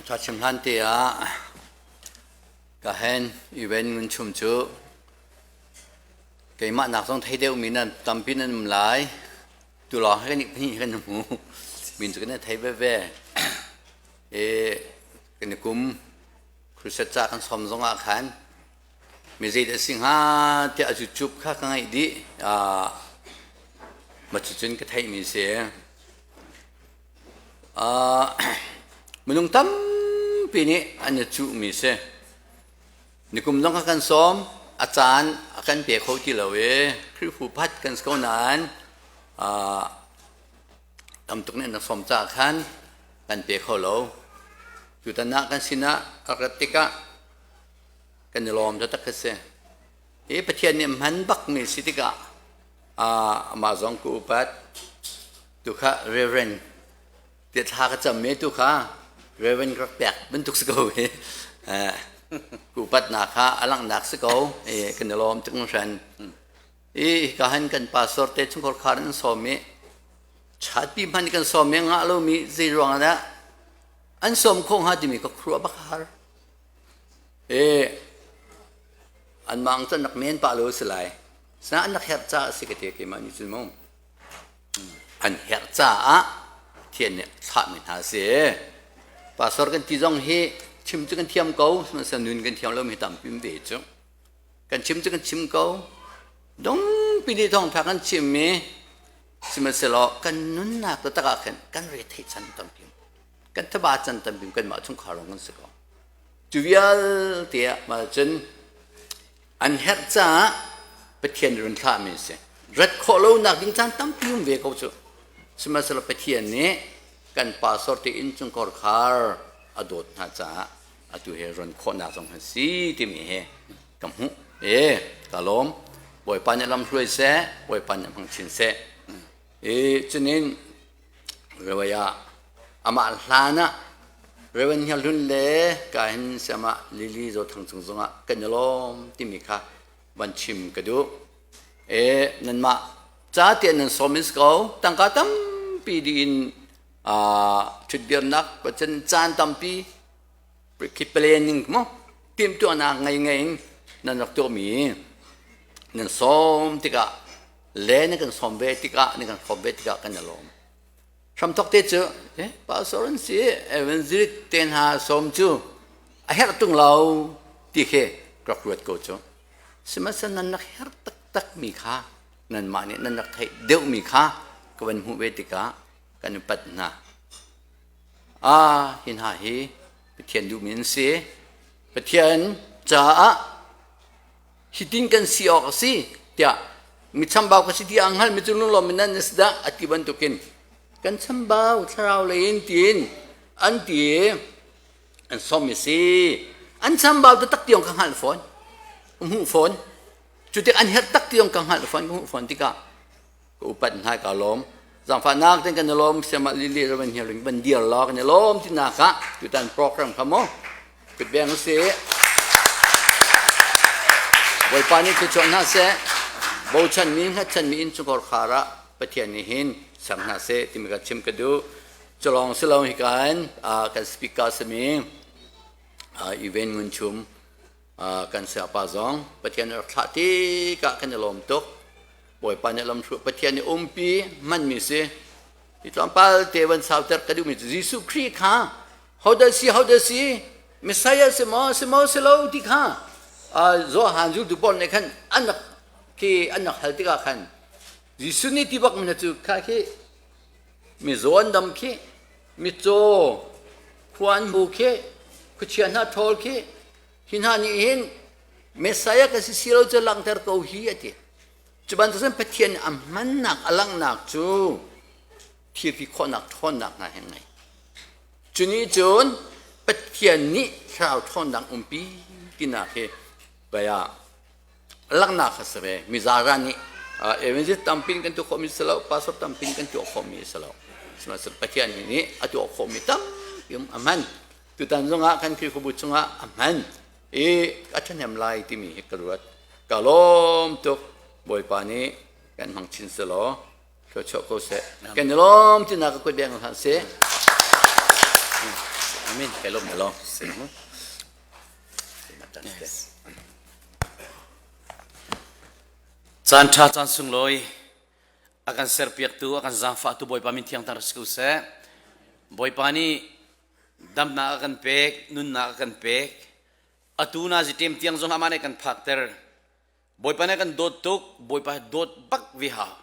Thawngṭha chim hlan te ah ka hen event ngun chum cu keimah nak zong thei deuhmi nan tampi nan um lai. Tu lawng hi kan i pahnih kan hmu. Min cu kan i thei veve. E kan i kum crusade ca kan som zong ah khan mi zei dah si hnga tiah a cucup kha ka ngaih dih. Ma cucun ka theihmi si. Minung tampi nih an i cuhmi si. Nikum zong kha kan sawm, a caan a kan pe kho ti lo i Khrihfu phat kan si ko nain tam tuk nih an rak sawm caah khan kan pe kho lo. Tutan ah kan sinah a rat tikah kan i lawm taktak khi si. Hi Pathian nih hman bakmi si tikah amah zong ka upat. Tu kha Reverend ti thla ka cam mi tu kha Reverend rak pek bantuk si ko hi. Ka upatnak kha a langhnak si ko. Kan i lawm tuk hran. I ka han kan pastor te chungkhar khar an sawm i chatpi hman kan sawm i ngah lomi zei ruang dah an sawm kho hnga timi ka khuruah bak har. E an mang cu an rak men pah lo si lai. Sa an rak herh caah si ka ti keimah nih cun mu. An herh caah Pathian nih thlahmi hna si. Pastor kan ti zong hi chim cu kan thiam ko, sihmanhsehlaw nun kan thiam lomi tampi um ve cu. Kan chim cu kan chim ko. Dongpi nih thawngtha kan chim i sihmanhsehlaw kan nunnak taktak ah khan kan re theih chan tampi. Kan thaba can tampi kanmah chungkhar lawng kan si ko. Cu vialte ah mah cun an herh caah Pathian run thlahmi a si. Rat khawh lonak ding caan tampi um ve ko cu. Sihmanhsehlaw Pathian nih kan pastor te innchungkhar khar a dawt hna caah atu he run khawhnak zong a si timi he ka hmuh. E ka lawm. Bawipa nih lam hruai seh, Bawipa nih hmang chin seh. E cunin Rewaya amah hlan ah Reverend Hniar Hlun le ka hin siamah Lily Zothang cung zongah kan i lawm timi kha van chim ka duh. E nanmah ca tiah nan sawm in si ko tangka tampi dih in ṭhutdirnak pacen caan tampi khi planning mo timhtuahnak ngei ngei in nan rak tuahmi nan sawm tikah le na kan sawm ve tikah na kan hrawm ve tikah kan i lawm. Hramthok te cu eh, pastor an si evangelist te hna sawm cu a herh tung lo ti khi rak ruat ko cu. Sihmanhsehlaw nan rak herh taktak mi kha nanmah nih nan rak theih deuh mi kha ka van hmuh ve tikah kan upat hna. Ah, hi hna hi Pathian duhmi an si. Pathian caah hitin kan si awk a si tiah mi chambau ka si ti a hngal mi cu lunglawm in nan si dah a ti bantukin kan chambau thlarau lei in tiin an ti an som i si an chambau taktak tiong ka hngalh fawn hmuh fawn cu tik an herh tak tiong ka hngalh fawn ka hmuh fawn tikah ka upat hna ka lawm zangfahnak ten kan i lawm siamah lili ravan hiaring ban dir law kan i lawm ti nak ah tutan program kha mo kut beng si Bawipa nih thluachuah hna seh bochan mi hngatchan mi innchungkhar khar ah Pathian nih hin ser hna seh timi ka chim ka duh culong si lo hi kan kan speaker simi event ngun chum kan sayapa zong Pathian rak thlah tikah kan i lawm tuk Bawipa nih lamhruai Pathian nih umpi hmanmi si hi tlawmpal te van sauter ka duhmi cu Jesuh Khrih kha hodah si hodah si Messiah si maw si maw si lo ti kha Johan zultu pawl nih khan an rak khi an rak hal tikah khan Jesuh nih ti bak mi cu kha khi mizaw an dam khi mitcaw khua an hmu khi khuachia hna ṭhawl khi hi hna nih hin Messiah ka si si lo cu langhter ko hi a ti Cu bantuk cun Pathian a hmannak a langhnak cu thilti khawhnak ṭhawnnak hna he ngei. Cu nih cun Pathian nih thlarau ṭhawnnak umpi tinak hi bia langhnak kha si ve. Mizaran nih evangelist tampi in kan tuah khawhmi si lo, pastor tampi in kan tuah khawhmi si lo. Sihmanhsehlaw Pathian nih a tuah khawhmi tampi um a hman. Tutan zongah kan Khrihfabu chungah a hman. I a ṭhahnem lai timi hi ka ruat. Ka lawm tuk. Bawipa nih kan hmang chin selaw thluachuah ko seh. Kan i lawm tinak ka kut beng hlah seh. Amen. Kai lawm na lawm. Yes. Caan ṭha caan sunglawi a kan serpiaktu a kan zaangfahtu Bawipa min thiang tar si ko seh. Bawipa nih damnak a kan pek, nunnak a kan pek. Atu na ziṭem tiang zong amah nih kan phakter. Bawipa nih kan dawt tuk, Bawipa dawt bak ve hau.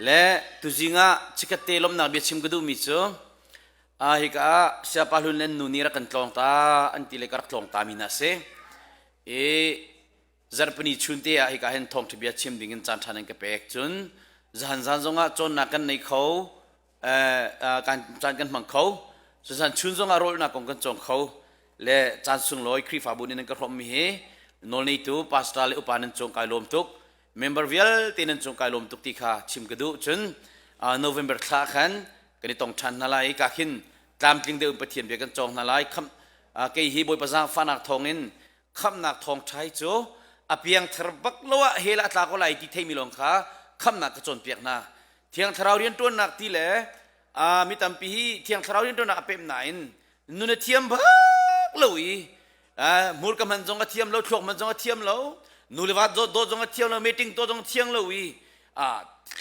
Le tuzing ah chikkhat te lawmhnak bia chim ka duhmi cu ah hika ah siapa hlun le nu nih rak kan tlawng ta an ti le ka rak tlawng ta mi hna si. I zarhpini chun te ah hika hin thawngṭha bia chim ding in caan ṭha nan ka pek. Cun zahan zan zongah cawnnak kan nei kho, kan caan kan hmang kho. Cun chun zongah rawlnak kong kan cawng kho. Le caan sunglawi Khrihfabu nih nan ka hrawmmi hi nawlneitu pastor le upa nan cung kai lawm tuk. Member vialte nan cung kai lawm tuk ti kha chim ka duh. Cun November thla khan kan i tong ṭhan hna lai i ka khin tlamtling deuh in Pathian bia kan cawng hna lai. Kham kei hi Bawipa zaangfahnak thawngin khamhnak thawngṭha hi cu a piangthar bak lo ah hell ah a tla ko lai ti theimi lawng kha khamhnak ka cawnpiak hna. Thiang Thlarau rianṭuannak ti le mi tampi hi Thiang Thlarau rianṭuannak a pem nain nun a thiam bak lo i hmurka hman zong a thiam lo, thluak hman zong a thiam lo, nu le va dawt zong a thiam lo, meeting tuah zong a thiang lo i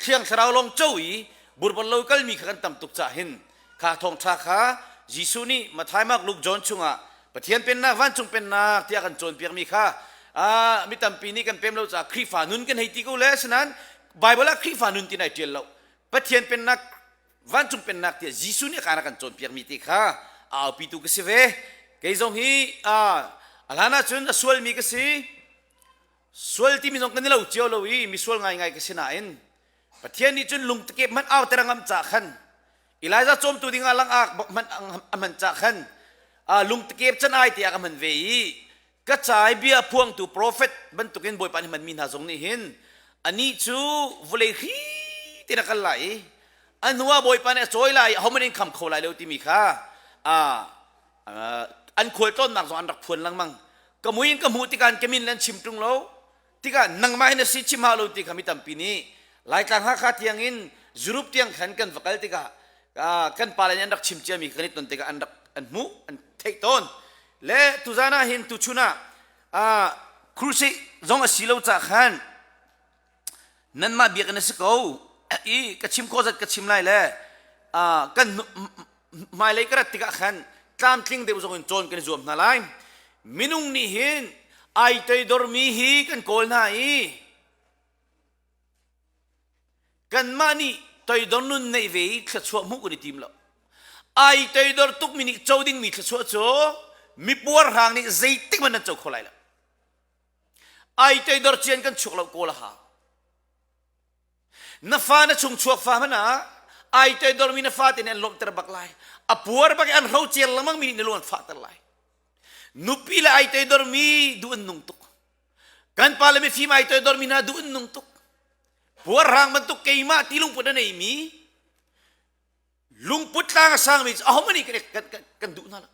Thiang Thlarau lawng co i burbal lo kalmi kha kan tam tuk cah hin kha thawngṭha kha Jesuh nih Matthai, Mark, Luke, John chungah Pathian pennak, vancung pennak tiah kan cawnpiakmi kha mi tampi nih kan pem lo caah Khrihfa nun kan hei ti ko le asinain Bible ah Khrihfa nun ti nai ṭial lo. Pathian pennak, vancung pennak tiah Jesuh nih a kaan a kan cawnpiakmi ti kha a aupitu ka si ve. Kei zong hi a hlan ahcun a sualmi ka si. Sual timi zong kan i lo cio lo i misual ngaingai ka si nain Pathian nih cun lungtakep hmanh auter a ngam cah khan Elijah cawmtu dingah langak hmanh a hman cah khan lungtakep can ai tiah ka hman ve i ka ca i bia phuangtu profet bantukin Bawipa nih hmanmi hna zong nih hin anih cu vawlei hri tin a kal lai i a hnu ah Bawipa nih a cawi lai i ahohmanh in kham kho lai lo timi kha an khualtlawnnak zong an rak phuan lengmang ka mui in ka hmuh tikah ka min le an chim ṭung lo tikah nangmah hin a si chim hau lo ti kha mi tampi nih Laitlang Hakha tiang in Europe tiang khan kan va kal tikah kan pale nih an rak chim ciami kan i ton tikah an rak an hmuh an theih tawn le tuzan ah hin tuchun ah crusade zong a si lo cah khan nanmah biakinn a si ko i ka chim khawh zat ka chim lai le kan hmailei ka rat tikah khan tlamtling deuh zong in cawn kan i zuam hna lai minung nih hin ai toidormi hi kan kawl hna i kanmah nih toidor nun neih ve i thluachuah hmuh kan i tim lo ai toidor tukmi nih co dingmi thluachuah cu mipuar hrang nih zeitik hmanh nan co kho lai lo Ai toidor cian kan chuak lo kawl a hau. Na fa na chung chuak fa hmanh ah ai toidor mi na fa te nih an lawmhter bak lai. A puar bak i an hro ciar lengmang mi nih na lung an fahter lai. Nupi le ai toidor mi duh an nung tuk. Kan pa le mifim ai toidor mi hna duh an nung tuk. Puar hrang bantuk keimah ti lungput a nei mi lungput tlang a sangmi cu ahohmanh nih kan, kan, kan duh hna lo.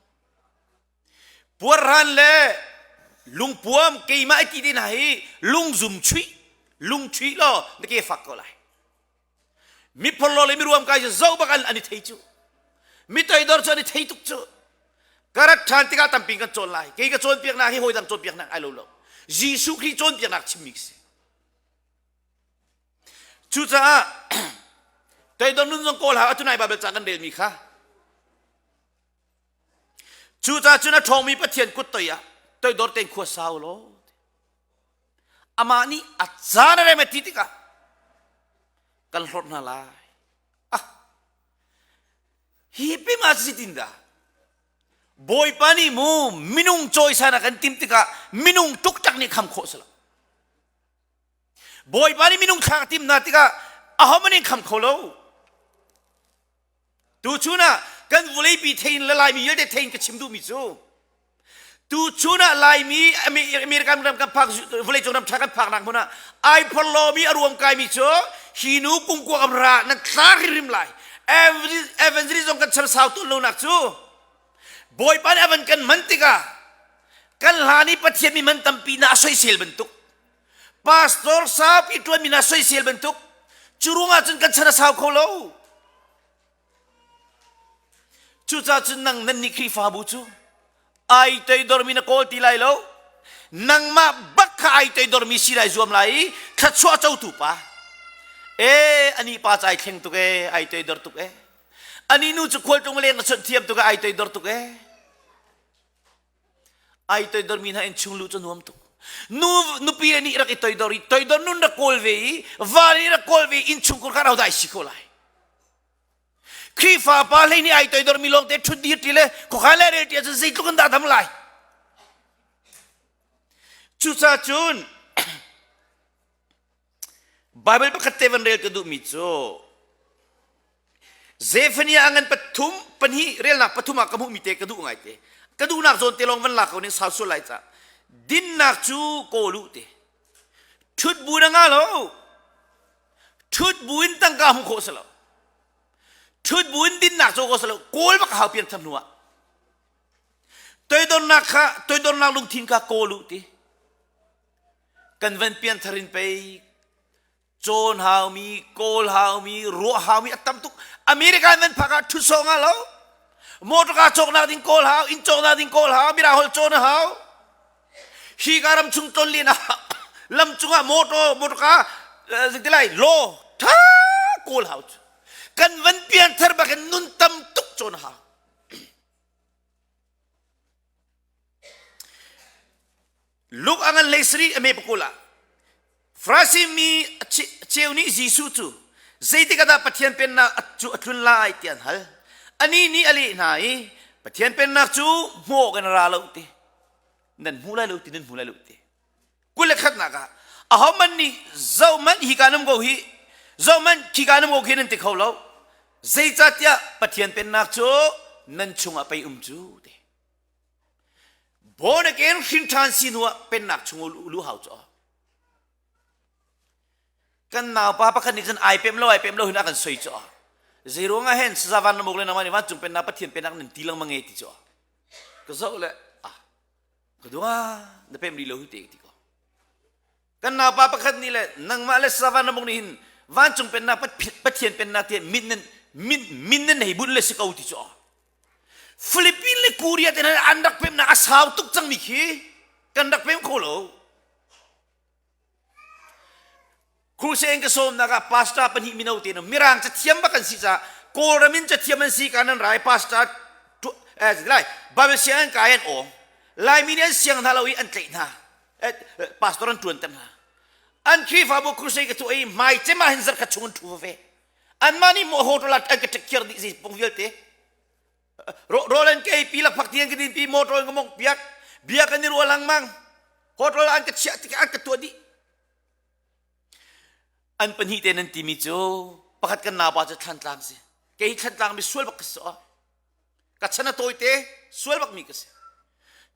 Puarhan le lungpuam keimah i ti te hna hi lungzum chuih lungchuih law na ke fak ko lai. Mi phorhlaw le miruam kai cu zoh bak an an i thei cu. Mi toidor cu an i thei tuk cu. Ka rat ṭhan tikah tampi kan cawn lai. Kei ka cawnpiaknak hi hawi dang cawnpiaknak ai lo lo. Jesuh Khrih cawnpiaknak chimmi ka si. Cucaah toidor nun zong kawl hau atu nai Baibal ca kan relmi kha Cucaah cun a ṭhawngmi Pathian kut toi ah toidor tein khua sau law amah nih a caan a rem a ti tikah kan hlorh hna lai. Ah, hi pim ah zeitin dah Bawipa nih mu minung cawisan a kan tim tikah minung ṭukṭak nih kham khawh si lo. Bawipa nih minung thlak a tim hna tikah ahohmanh in kham kho lo. Tuchun ah kan vawleipi thein le Laimi vialte thein ka chim duhmi cu tuchun ah Laimi American ram kan phak vawleicung ram ṭha kan phaknak hmun ah ai phorhlawmi a ruam kaimi cu hi nu kungkua kam ra nan tla hrimhrim lai evangelist zong kan chan sau tawn lonak cu Bawipa nih a van kan man tikah kan hlan i Pathian mi man tampi na a soisel bantuk pastor saupi ṭuanmi hna soisel bantuk cu ruangah cun kan chan a sau kho lo. Cucaah cun nang nan nih Khrihfabu cu ai toidormi na kawl ti lai lo. Nangmah bak kha ai toidormi si lai zuam lai i thluachuah cotu pa. E ani pa ca ai thleng tuk e, ai toidor tuk e. Ani nu cu khualtlung leng a chawnh thiam tuk e, ai toidor tuk e. Ai toidormi hna innchung luh cu nuam tuk. Nu nupi le nih rak i toidor i toidor nun rak kawl ve i va nih rak kawl ve i innchungkhur kha hodah ai si kho lai. Khrihfa pa hlei nih ai toidormi lawngte ṭhut dir ṭi le khuakhan le rel ṭi ahcun zeitluk in dah dam lai. Cucaah cun Bible pakhat te van rel ka duhmi cu Zephaniah a ngan pathum pahnih relnak pathum ah ka hmuhmi te ka duh ngai te. Ka duhnak zawn te lawng van lak ko ning sau sual lai ca. Dinnak cu kawl u te. Ṭhut bu na nga lo. Ṭhut bu in tangka hmuh khawh si lo. Ṭhut bu in dinnak caw khawh si lo. Kawl bak hau pian tham hnu ah. Toidornak kha toidornak lungthin kha kawl u ti. Kan van pianthar in pei cawn haumi, kawl haumi, ruah haumi a tam tuk. America in van phak ah ṭhut sawh nga lo. Motor cawknak ding kawl hau, inn cawknak ding kawl hau, mirang holh cawn a hau. Hi ka ram chung ton len ah lam cungah motor motorka zeiti lai law tha kawl hau cu. Kan van pianthar bakin nun tam tuk cawn a hau. Luke a ngan hlei sarih a me pakul ah Farasi mi cheu nih Jesuh cu zeitik ah dah Pathian pennak cu a tlun lai ti an hal. Anih nih a leh hna i Pathian pennak cu hmuh awk in a ra lo ti. Nan hmu lai lo ti nan hmu lai lo ti. 21nak ah ahohmanh nih zohmanh hi ka num ko hi zohmanh khi ka num ko khi nan ti kho lo. Zeicahtiah Pathian pennak cu nan chungah pei um cu ti. Born again hrin ṭhan si hnu ah pennak chung lu hau cu. Kan naupa pakhat nih cun ai pem lo ai pem lo hin a kan soi cu. Zei ruang ah hen saza van lamuk le nama nih vancung pennak Pathian pennak nan ti lengmang e ti cu. Ka zoh le ah ka dua na pem rih lo hi te ti ko. Kan naupa pakhat nih le nangmah le saza van lamuk nih hin vancung pennak Pathian pennak ti min nan min min nan hei bunh le si ko ti cu. Philippines le Korea te an rak pemnak a sau tuk cangmi khi kan rak pem kho lo. Crusade ka sawmnak ah pastor pahnih mino te mirang cathiam bak an si caah Kawlram in cathiam an si ka nan rai pastor lai Bible siang an kai an awng Laimi nih an siang hna lo i an tlaih hna pastor an tuan ter hna an Khrihfabu crusade ka tuah i hmai cem ah hin zarkhat chung an ṭhu ve anmah nih maw hotel ah an ka ṭek dih zei pung vialte rawl an ka eipi lakphak ti an ka dinpi motor an ka mongh piak bia kan i ruah lengmang hotel an ka chiah tikah an ka tuah dih an pahnih te nan timi cu pakhat kan naupa cu thlantlang si kei thlantlang mi sual bak ka si ka chan a tawi te sual bak mi ka si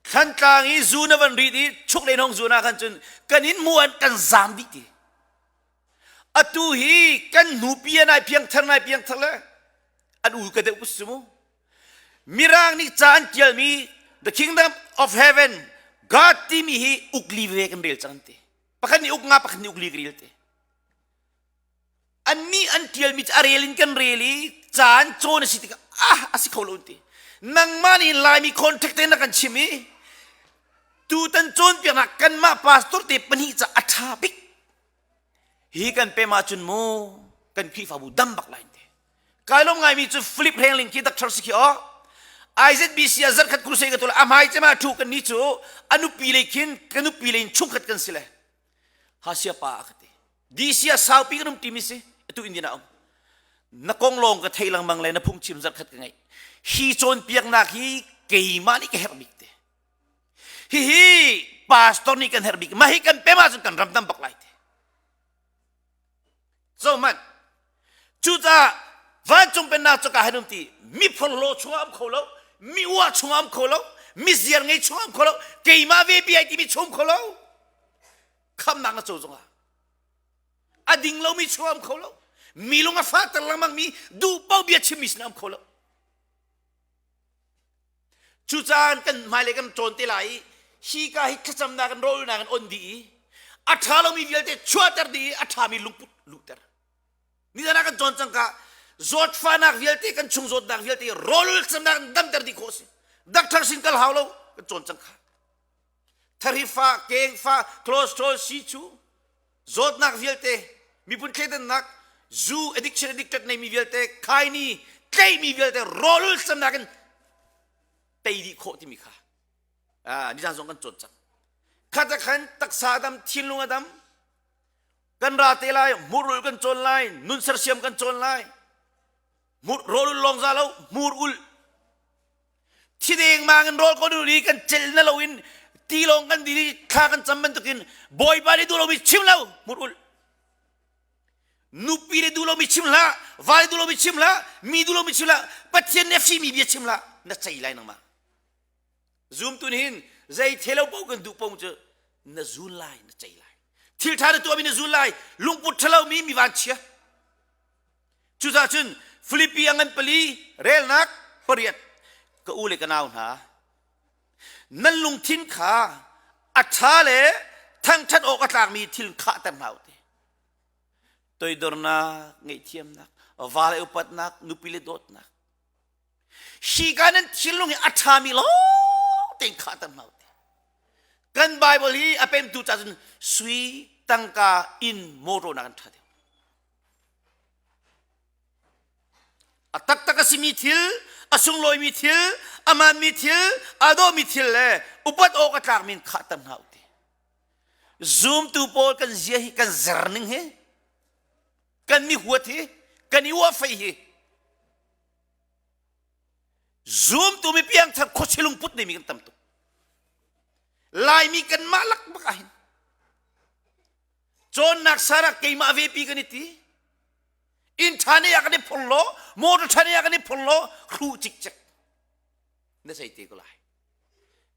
thlantlang i zu na van rit i chuk le nong zu na khan cun kan in mu an kan zam dih ti Atu hi kan nupi an ai piangthar nai piangthar le an u ka deuh ku mu. Mirang nih ca an tialmi The Kingdom of Heaven God timi hi ukli ve kan rel cang ti. Pakhat nih uk nga pakhat nih ukli ka rel ti. Annih an tialmi cu a rel in kan rel i ca an cawn a si tikah ah a si kho lo ti. Nangmah nih Laimi contact te na kan chim i tutan cawnpiaknak kanmah pastor te pahnih ca a ṭha bik Hi kan pem ahcun mu kan Khrihfabu dam bak lai te. Kai lawm ngaimi cu Philip Hengling khi doctor si khi aw. IZBC ah zarkhat crusade ka tuah a hmai cem ah thu kan ni cu a nupi lei khin ka nupi lei in chungkhat kan si le. Hasia pa a ka ti. DC ah saupi kan um timi si atu Indian ah um. Na kong lawng ka thei lengmang le na phungchim zarkhat ka ngeih. Hi cawnpiaknak hi keimah nih ka herh bik te. Hihi pastor nih kan herh bik. Mah hi kan pem ahcun kan ram dam bak lai ti. So man. Cucaah vancung pennak cu ka han um ti mi phorhlaw chungah um kho lo, mi uah chungah um kho lo, mi ziar ngei chungah um kho lo, keimah ve bi ai timi chung kho lo. Khamnak na co zongah a ding lomi chungah um kho lo. Mi lung a fahter lengmang mi duh paoh bia chimmi sinah um kho lo. Cucaah kan hmailei kan cawn te lai i hika hi thlacamnak in rawlnak in on dih i a ṭha lomi vialte chuahter dih i a ṭhami lungput luhter. Nizan ah kan cawn cang ka. Zawtfahnak vialte kan chung zawtnak vialte rawl camnak in damter dih khawh a si. Doctor sin kal hau lo kan cawn cang kha. Thari fa, keng fa, cholesterol si cu zawtnak vialte miphun thleidannak zu addiction addicted neimi vialte khaini tleimi vialte rawl camnak in tei dih khawh timi kha ah nizan zong kan cawn cang. Khat ah khan taksa a dam, thinlung a dam, kan ra te lai, hmurul kan cawn lai, nun sersiam kan cawn lai. Rawlul lawng za lo, hmur ul. Thi dengmang in rawl kan ul i kan cel na loin ti lawng kan dil i thla kan cam bantukin Bawipa nih duh lomi chim lo, hmur ul. Nupi nih duh lomi chim hlah, va nih duh lomi chim hlah, mi duh lomi chim hlah, Pathian nih a fimi bia chim hlah, na cei lai nangmah. Zumtu nih hin zei thelo paoh kan duh paoh cu na zun lai na cei lai. Thil ṭha na tuahmi na zun lai lungput ṭhalomi mi vanchia. Cucaah cun Filipi a ngan pali relnak pariat ka u le ka nau hna nan lungthin kha a ṭha le thangṭhat awk a tlakmi thil khahter hna u ti. Toidornak, ngaihthiamnak, va le upatnak, nupi le dawtnak, Hi ka nan thinlung hi a ṭhami lawng tein khahter hna u ti. Kan Bible hi a pemtu ca cun sui tangka inn mawṭaw nak an ṭha deuh. A taktak a simi thil, a sunglawimi thil, a manmi thil, aa dawhmi thil le upat awk a tlakmi in khahter hna u ti. Zumtu pawl kan zia hi kan zer ning hi kan mi huat hi kan i uah fei hi Zumtu mi piangthar khuachia lungput neimi kan tam tuk. Laimi kanmah lak bak ah hin cawnnak sarak keimah vepi kan i ti. Inn ṭha ne ah kan i phor law, motor ṭha ne ah kan i phor law, hru cikcek na sei te ko lai.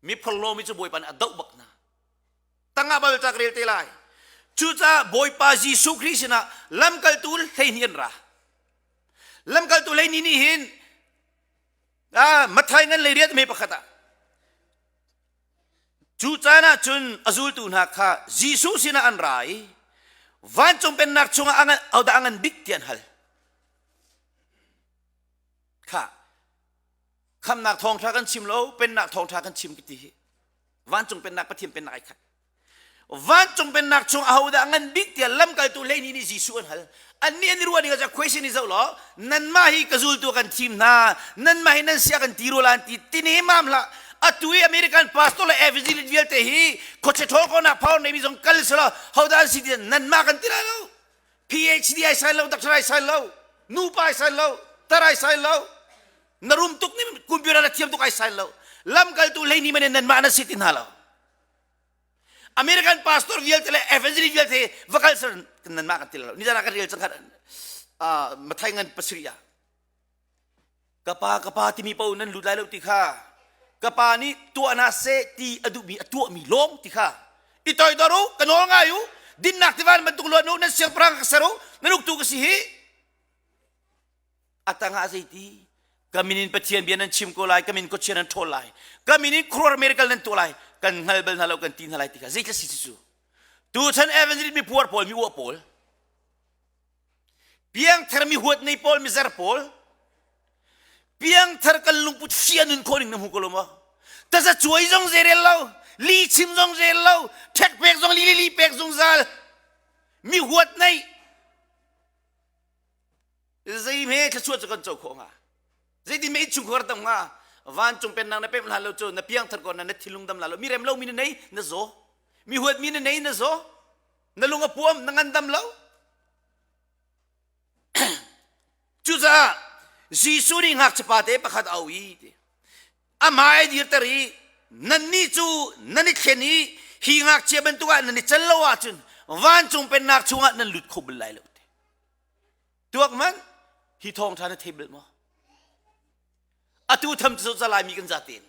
Mi phor lomi cu Bawipa nih a doh bak hna. Tangah bal cak rel te lai. Cucaah Bawipa Jesuh Khrih sinah lamkaltu 12 an ra. Lamkaltu 12 nih hin Matthai ngan lei riat me pakhat ah cu caan ah cun a zultu hna kha Jesuh sinah an ra i vancung pennak chungah hodah a ngan bik ti an hal. Kha khamnak thawngṭha kan chim lo pennak thawngṭha kan chim ti hi vancung pennak Pathian pennak ai khat. Vancung pennak chung ahodah ngan bik tiah lamkaltu 12 nih Jesuh an hal. Annih an i ruah ning ah question i zoh law nanmah hi ka zultu kan thim hna nanmah hi nan sia kan ti rua lan ti tini mam hlah atu i American pastor le evangelist vialte hi khuachia ṭhawl konak power neimi zong kal selaw hodah an si ti nanmah kan ti lai lo PhD ai sai lo doctor ai sai lo nupa ai sai lo tar ai sai lo na rum tuk ni computer na thiam tuk ai sai lo lamkaltu 12 man nanmah na si ti hna lo American pastor vialte le evangelist vialte va kal sir nanmah kan ti lo nizan ah kan rel cang khat Mathai ngan pasarih ah ka pa ka pa timi paoh nan lut lai lo ti kha ka pa nih tuah na seh ti a duhmi a tuahmi lawng ti kha i toidor u ka nawl ngai u dinnak tivan bantuk luan u nan siangpahrang ka ser u nan uktu ka si hi A tangah zeiti? Ka min in Pathian bia nan chim ko lai, ka min khuachia nan ṭhawl lai, ka min in khuaruahhar miracle nan tuah lai, kan hngal bal hna lo, kan ti hna lai ti kha zeitluk si cu. Tuchan evangelist mi puar pawl, mi uah pawl, piangthar mi huat nei pawl, mi zer pawl, piangthar kan lungput fia nun khawh ning na hmu ko lo maw? Taza cuai zong zeirel lo, li chim zong zeirel lo, ṭhek pek zong li li li pek zungzal, mi huat nei, Zei hme thluachuah cu kan co khawh hnga? Zeitin mei chungkhar tam hnga? Vancung pennak na pemh hlan lo cu na piangthar ko na na thinlung dam la lo. Mi rem lo mi na nei na zaw. Mi huat mi na nei na zaw. Na lung a puam na ngandam lo. Cucaah Jesuh nih ngakchiapa te pakhat a auh i ti. A hmai dirter i nannih cu nan i thlen i hi ngakchia bantuk ah nan i cal lo ahcun vancung pennak chungah nan lut kho bal lai lo ti. Tuak hmanh hi thawngṭha na thei bal maw? Atu tham cu za Laimi kan zaten.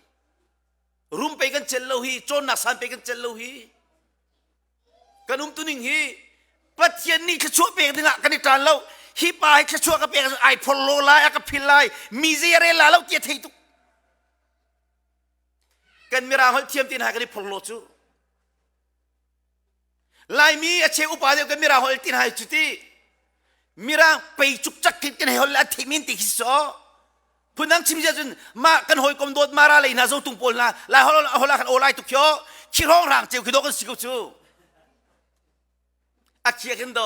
Rum pe kan cel lo hi, cawnnak san pe kan cel lo hi. Kan um tuning hi Pathian nih thluachuah pek dingah kan i ṭan lo. Hi pa hi thluachuah ka pek ai phor lo lai, a ka phil lai, mi zei a rel la lo ti a thei tuk. Kan mirang holh thiam ti hna kan i phor lo cu. Laimi a cheu upa deuh kan mirang holh tin hai cu ti. Mirang pei cukcak khin kan hei hol le a theih men ti khi si phundang chim zia cun mah kan hawikom dawt mara lei hna zotung pawl hna lai hol hol ah khan aw lai tuk khi khi rong rang ceu khi do kan si ko cu a khia khin do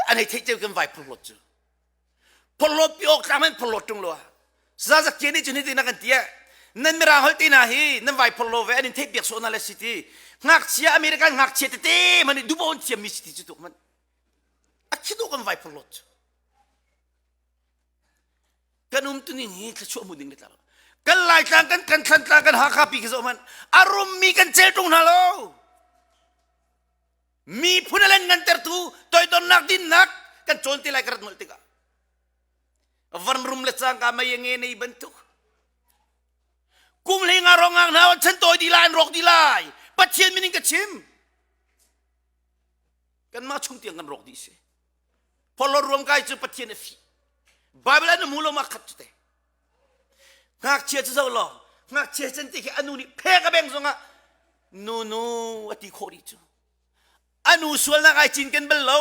an hei theih ceu kan vai phorhlawt cu phorhlawt pi awk tlang men phorhlawt tung lo za zak ke nih cun hi ti na kan tia nan mirang hol te na hi nan vai phorhlaw ve an in theih piak sawh na le si ti ngakchia American ngakchia tete man dubo an thiam mi si ti cu tuk man a khi dawh kan vai phorhlawt cu kan um tuning hi thluachuah hmu ding le tla kan laitlang kan kan thlantlang kan hakha pi khi zoh hmanh a rummi kan cel tung hna lo miphun a len ngantertu toidornak dinnak kan cawn te lai ka rat nolh tikah van rum le cangka mei nge nei bantuk kum hlei nga rong ngang hna chan tawi di lai an rawk di lai pathian min in ka chim kanmah chung tiang kan rawk dih si Phorhlawt ruam kai cu Pathian a fih Bible an hmu lo ma khat cu te ngakchia cu zoh law ngakchia can ti khi anu nih phek a beng zongah nu nu a ti khawh dih cu anu sualnak ai cinken bal lo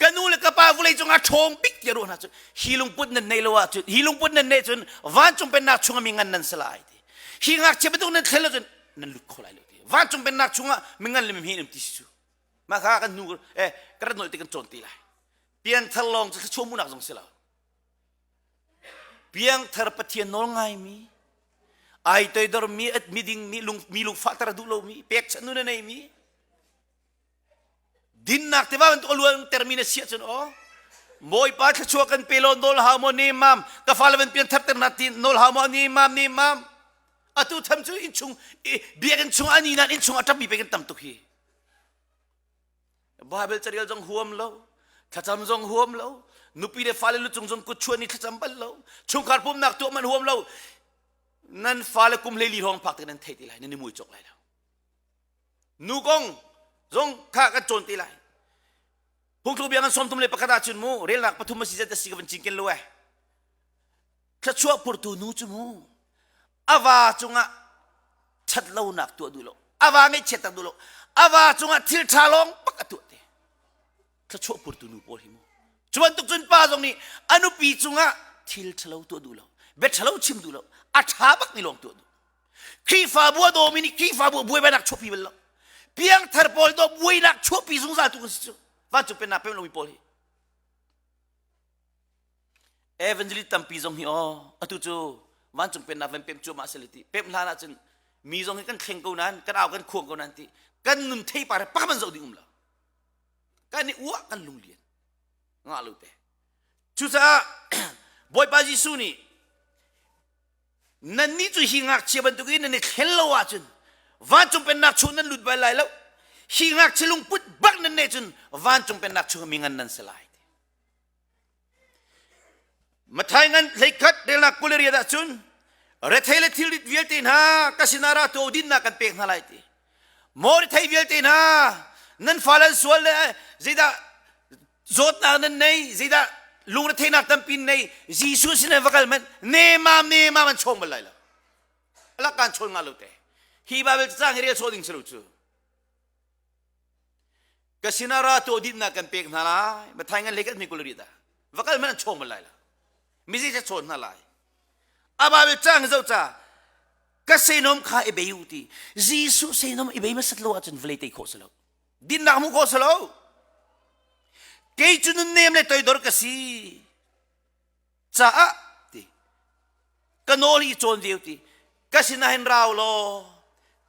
ka nu le ka pa vulei cungah ṭhawng bik tiah ruah hna cu hi lungput nan nei lo ahcun hi lungput nan neih cun vancung pennak chungah mi ngan nan si lai ti hi ngakchia bantuk nan thlen lo cun nan lut kho lai lo ti vancung pennak chungah mi ngan le mi hme nan ti si cu mah kha kan nu eh ka rat nolh ti kan cawn ti lai piangthar lawng cu thluachuah munak zong si lo piangthar pathian nawl ngaimi ai toidormi miding mi lung mi lungfahter a duh lomi pekchanh nun a neimi dinnak tiva bantuk a luan termi na siah cun aw Bawipa thluachuah kan pe law nawl hau maw ni mam ka fale van pianthar ter na ti nawl hau maw ni mam ni mam atu tham cu innchung biakinn chung ani nan innchung a ṭapmi pe kan tam tuk hi Bible carel zong huam lo thlacam zong huam lo nupi le fale lu cung zong kut chuan i thlacam bal lo chungkhar pumnak tuah man huam lo nan fale kum hleili hrawng phak te nan thei ti lai nan i mui cawk lai lo nu kong zong kha kan cawn ti lai phungthluk bia kan sawm le pakhat ahcun mu relnak pathum a si zat a si ka van cinken lo eh thluachuah phurtu nu cu mu a va cungah ṭhat lonak tuah duh lo a va ngaihchiat tak duh lo a va cungah thil ṭha lawng pak a tuah te thluachuah phurtu nu pawl hi mu cu bantuk cun pa zong nih a nupi cungah thil ṭhalo tuah duh lo bia ṭhalo chim duh lo a ṭha bak mi lawng tuah duh Khrihfabu a dawmi nih Khrihfabu buaibainak chuahpi bal lo piangthar pawl do buainak chuahpi zungzal tu kan si cu vancung pennak pem lomi pawl hi Evangelist tampi zong hi aw atu cu vancung pennak van pem cuahmah sile ti pem hlan ahcun mi zong hi kan thleng ko nain kan au kan khuang ko nain ti kan nun theipar he pakhat man zoh ding um lo kan i uah kan lunglian ngah lo te cucaah Bawipa Jesuh nih nannih cu hi ngakchia bantukin nan i thlen lo ahcun vancung pennak chung nan lut bal lai lo hi ngakchia lungput bak nan neih cun vancung pennak chung mi ngan nan si lai Mathai ngan hleikhat relnak 28 ahcun rethei le thilrit vialte hna ka sinah ra tuah dinnak kan pek hna lai ti maw rethei vialte hna nan fale an sual le zeidah zawtnak nan nei zeidah lungretheihnak tampi nei Jesuh sin va kal man nemam nemam an chawng bal lai lo alak kan chawn nga lo te hi Bible cang hi rel chaw ding si lo cu ka sinah ra tuah dinnak kan pek hna lai Mathai ngan lei kan mi kul ri da va kal man an chawng bal lai lo mizi cha chawn hna lai a Bible cang zo cha ka senom kha i bei u ti Jesuh senom i bei masat lo ahcun vawlei tei khawh si lo dinnak hmuh khawh si lo kei cu nunnem le toidor ka si caah ti ka nawl hi cawn ve ti ka sinah hin rau law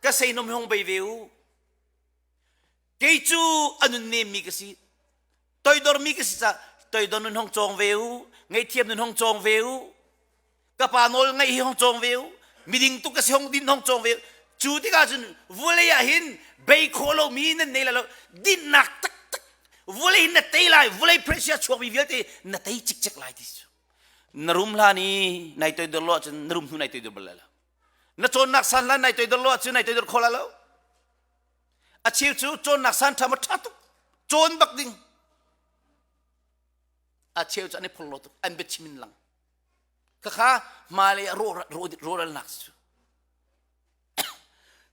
ka seinom hong bei ve u kei cu a nunnem mi ka si toidor mi ka si caah toidor nun hong cawng ve u ngaihthiam nun hong cawng ve u ka pa nawl ngaih hi hong cawng ve u miding tuk ka si hong din hong cawng ve cu tikah cun vulei ah hin bei khawh lomi nan nei lai lo dinnak taktak vulei hin na tei lai vulei pressure chuakmi vialte na tei cikcek lai ti cu na rum hlan i nai toidor lo ahcun na rum hnu nai toidor bal lai lo na cawnnak san hlan nai toidor lo ahcun nai toidor kho lai lo a cheu cu cawnnak san ṭha ma ṭha tuk cawn bak ding a cheu cu an i phorhlaw tuk an biachim in lang Khakha hmailei ah rawhralnak cu.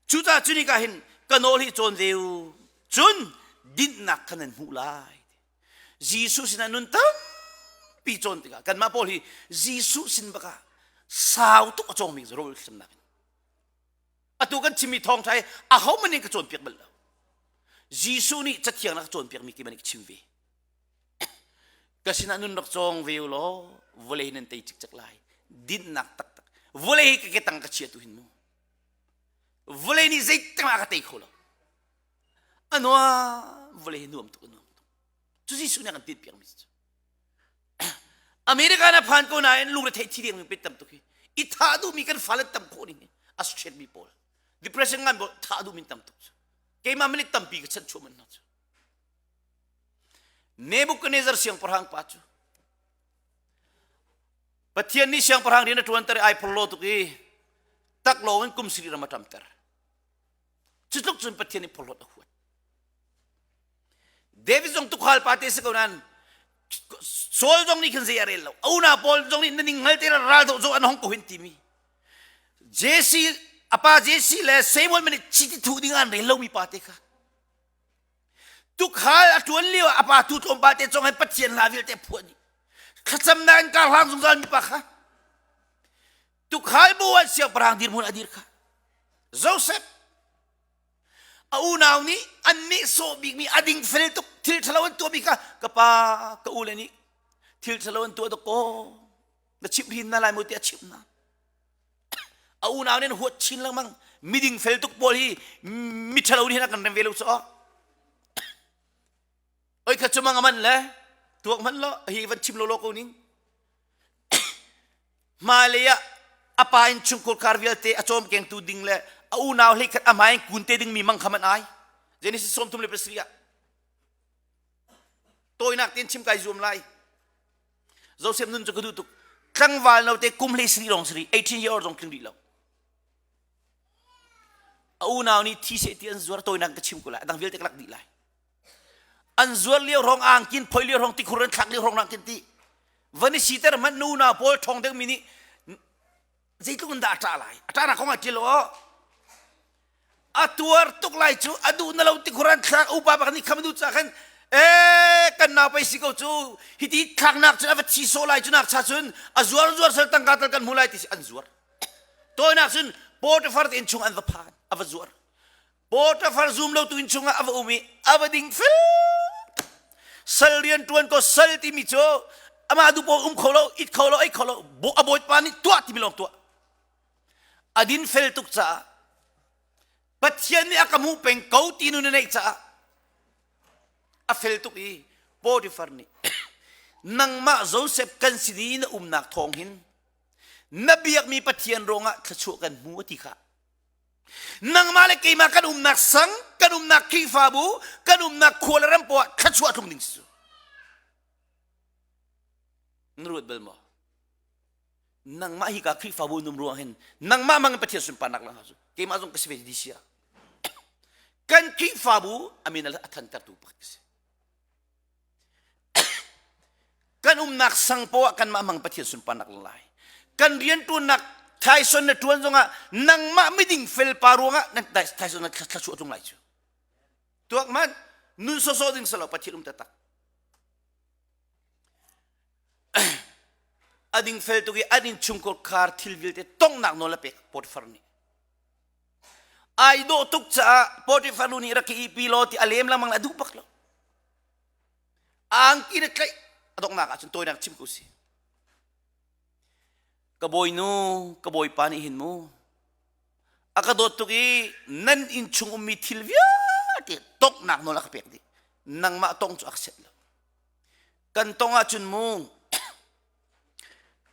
Cucaah cu nika hin ka nawl hi cawn ve u. Cun dinhnak kha nan hmuh lai. Jesuh sinah nun tampi cawn tikah kanmah pawl hi Jesuh sin bakah sau tuk a cawngmi rawl thlacamnak in. Atu kan chimmi thawngṭha hi ahohmanh nih ka cawnpiak bal lo. Jesuh nih cathiang na ka cawnpiakmi keimah nih ka chim ve. Ka sinah nun rak cawng ve u law vawlei nan tei cikcek lai. Dinnak taktak. Vawlei hi ka ke tang ka chia tu hin mu. Vawlei nih zeitik ah ka tei kho lo. A nuam vawlei hi nuam tuk a nuam tuk. Cu Jesuh nih a kan tinhpiakmi cu. America na phan ko nain lungre theih thi ding pet tam tuk hi. I thah duhmi kan fale tam khawh ning hi a straight mi pawl. Depression ngan pawl thah duhmi tam tuk cu. Keimah malik tampi ka chan chuah man hna cu. Nebuchadnezzar siangpahrang pa cu Pathian nih siangpahrang rian a ṭuanter i ai phorhlaw tuk i taklawng in kum sarih ram a ṭamter. Cu tluk cun Pathian nih phorhlawt a huat. David zong tukhal pa te si ko nain Saul zong nih khin zei a rel lo. A unau pawl zong nih na ning hngal te ral doh zo an hong ko hin timi. Jesse a pa Jesse le Samuel nih chiti thu ding an rel lomi pa te kha. Tukhal a ṭuan lio ah a pa tu tlawmpal te cong he Pathian hla vialte a phuah dih. Thlacamnak in kar hlang zungzal mi pa kha. Tukhal bu ah siangpahrang dirhmun a dir kha. Joseph a unau nih an nehsawh bikmi a dingfel tuk thil ṭhalo an tuahmi kha ka pa ka ule nih thil ṭhalo an tuah dakaw na chimh hin na lai maw tiah a chimh hna. A unau nih an huat chin lengmang. Miding fel tuk pawl hi miṭhalo nih hin a kan rem ve lo cu aw. Oi kha cu mang a man le tuak hmanh lo hi van chim lo lo ko ning. Hmailei ah a pa in chungkhur khar vialte a cawmkengtu ding le a unau hlei khat a hmai in kun te ding mi mang kha man ai. Genesis 37 ah tawinak tein chim kai zuam lai. Joseph nun cu ka duh tuk. Tlangval note kum hlei sari lawng sari 18 year zong tling rih lo. A unau nih thi seh ti an zuar tawinak ka chim ko lai. A dang vialte ka lak dih lai. An zuar lio rong angkin phoi lio rong tikhur an thlak lio rong nak kin ti. Van i siter hmanh nu unau pawl ṭhawng deuhmi nih zeitluk in dah a ṭah lai. A ṭahnak kong ah ṭil aw. A tuar tuk lai cu a duh na lo ti khuran thlak upa bak nih kham duh ca khan ee kan nau pei si ko cu hiti thlaknak cun a va thi sawh lai cu nak cha cun a zuar zuar sal tangka tal kan hmu lai ti si an zuar tawinak cun Potiphar te inn chung an va phan a va zuar Potiphar zum lo tu inn chungah a va um i a va ding fel sal rian tuan ko sal timi cu amah duh paoh um kho lo it kho lo ei kho lo a bawipa nih tuah timi lawng tuah A dinfel tuk caah Pathian nih a ka hmuh peng ko ti nun a neih caah a fel tuk i Potifar nih nangmah Joseph kan sin i na umnak thawng hin na biakmi Pathian ruangah thluachuah kan hmu a ti kha. Nangmah le keimah kan umnak sang, kan umnak Khrihfabu, kan umnak khua le ram poah thluachuah tlung ding si cu. Na ruat bal maw? Nangmah hi ka Khrihfabu num ruang hin nangmah mang in Pathian sunparnak lang cu keimah zong ka si ve di sia. Kan Khrihfabu amin a thantertu pakhat ka si. Kan umnak sang poah kanmah mang Pathian sunparnak lang lai. Kan riantuannak thaison na tuan zongah nangmah miding fel pa ruangah nan thaison na thla tlung lai cu. Tuak man nun sawsawh ding salo Pathian um taktak. A dingfel tuk i an innchungkhar khar thil vialte tonghnak nawl a pek Potifar nih. Ai dawh tuk caah Potifar nu nih rak i pi law ti a lem lengmang le a duh bak lo. Angki na tlaih a donghnak ahcun tawinak chim ko si. Ka bawinu, ka bawipa nih hin mu a ka dawt tuk i nan innchung ummi thil vialte tonghnak nawl a ka pek dih. Nangmah tong cu a ka set lo. Kan tong ahcun mu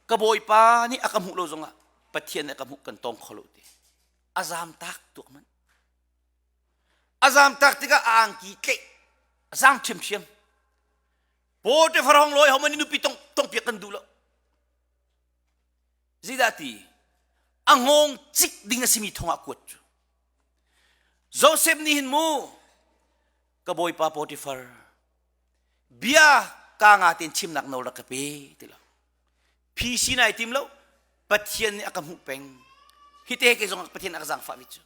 ka bawipa nih a ka hmuh lo zongah Pathian nih a ka hmuh kan tong kho lo ti. A zaam tak tuak man. A zaam tak tikah a angki tleih a zaam ṭhiamṭhiam. Potifar hong lawi homan nupi tong tong piak kan duh lo. Zeidah ti? A ngawng cik ding a simi thong ah kuat cu. Joseph nih hin mu ka bawipa Potifar bia ka nga tein chimnak nawl rak ka pe ti lo phi nai tim lo Pathian nih a ka hmuh peng hi te ke zong Pathian a ka zaangfah mi cu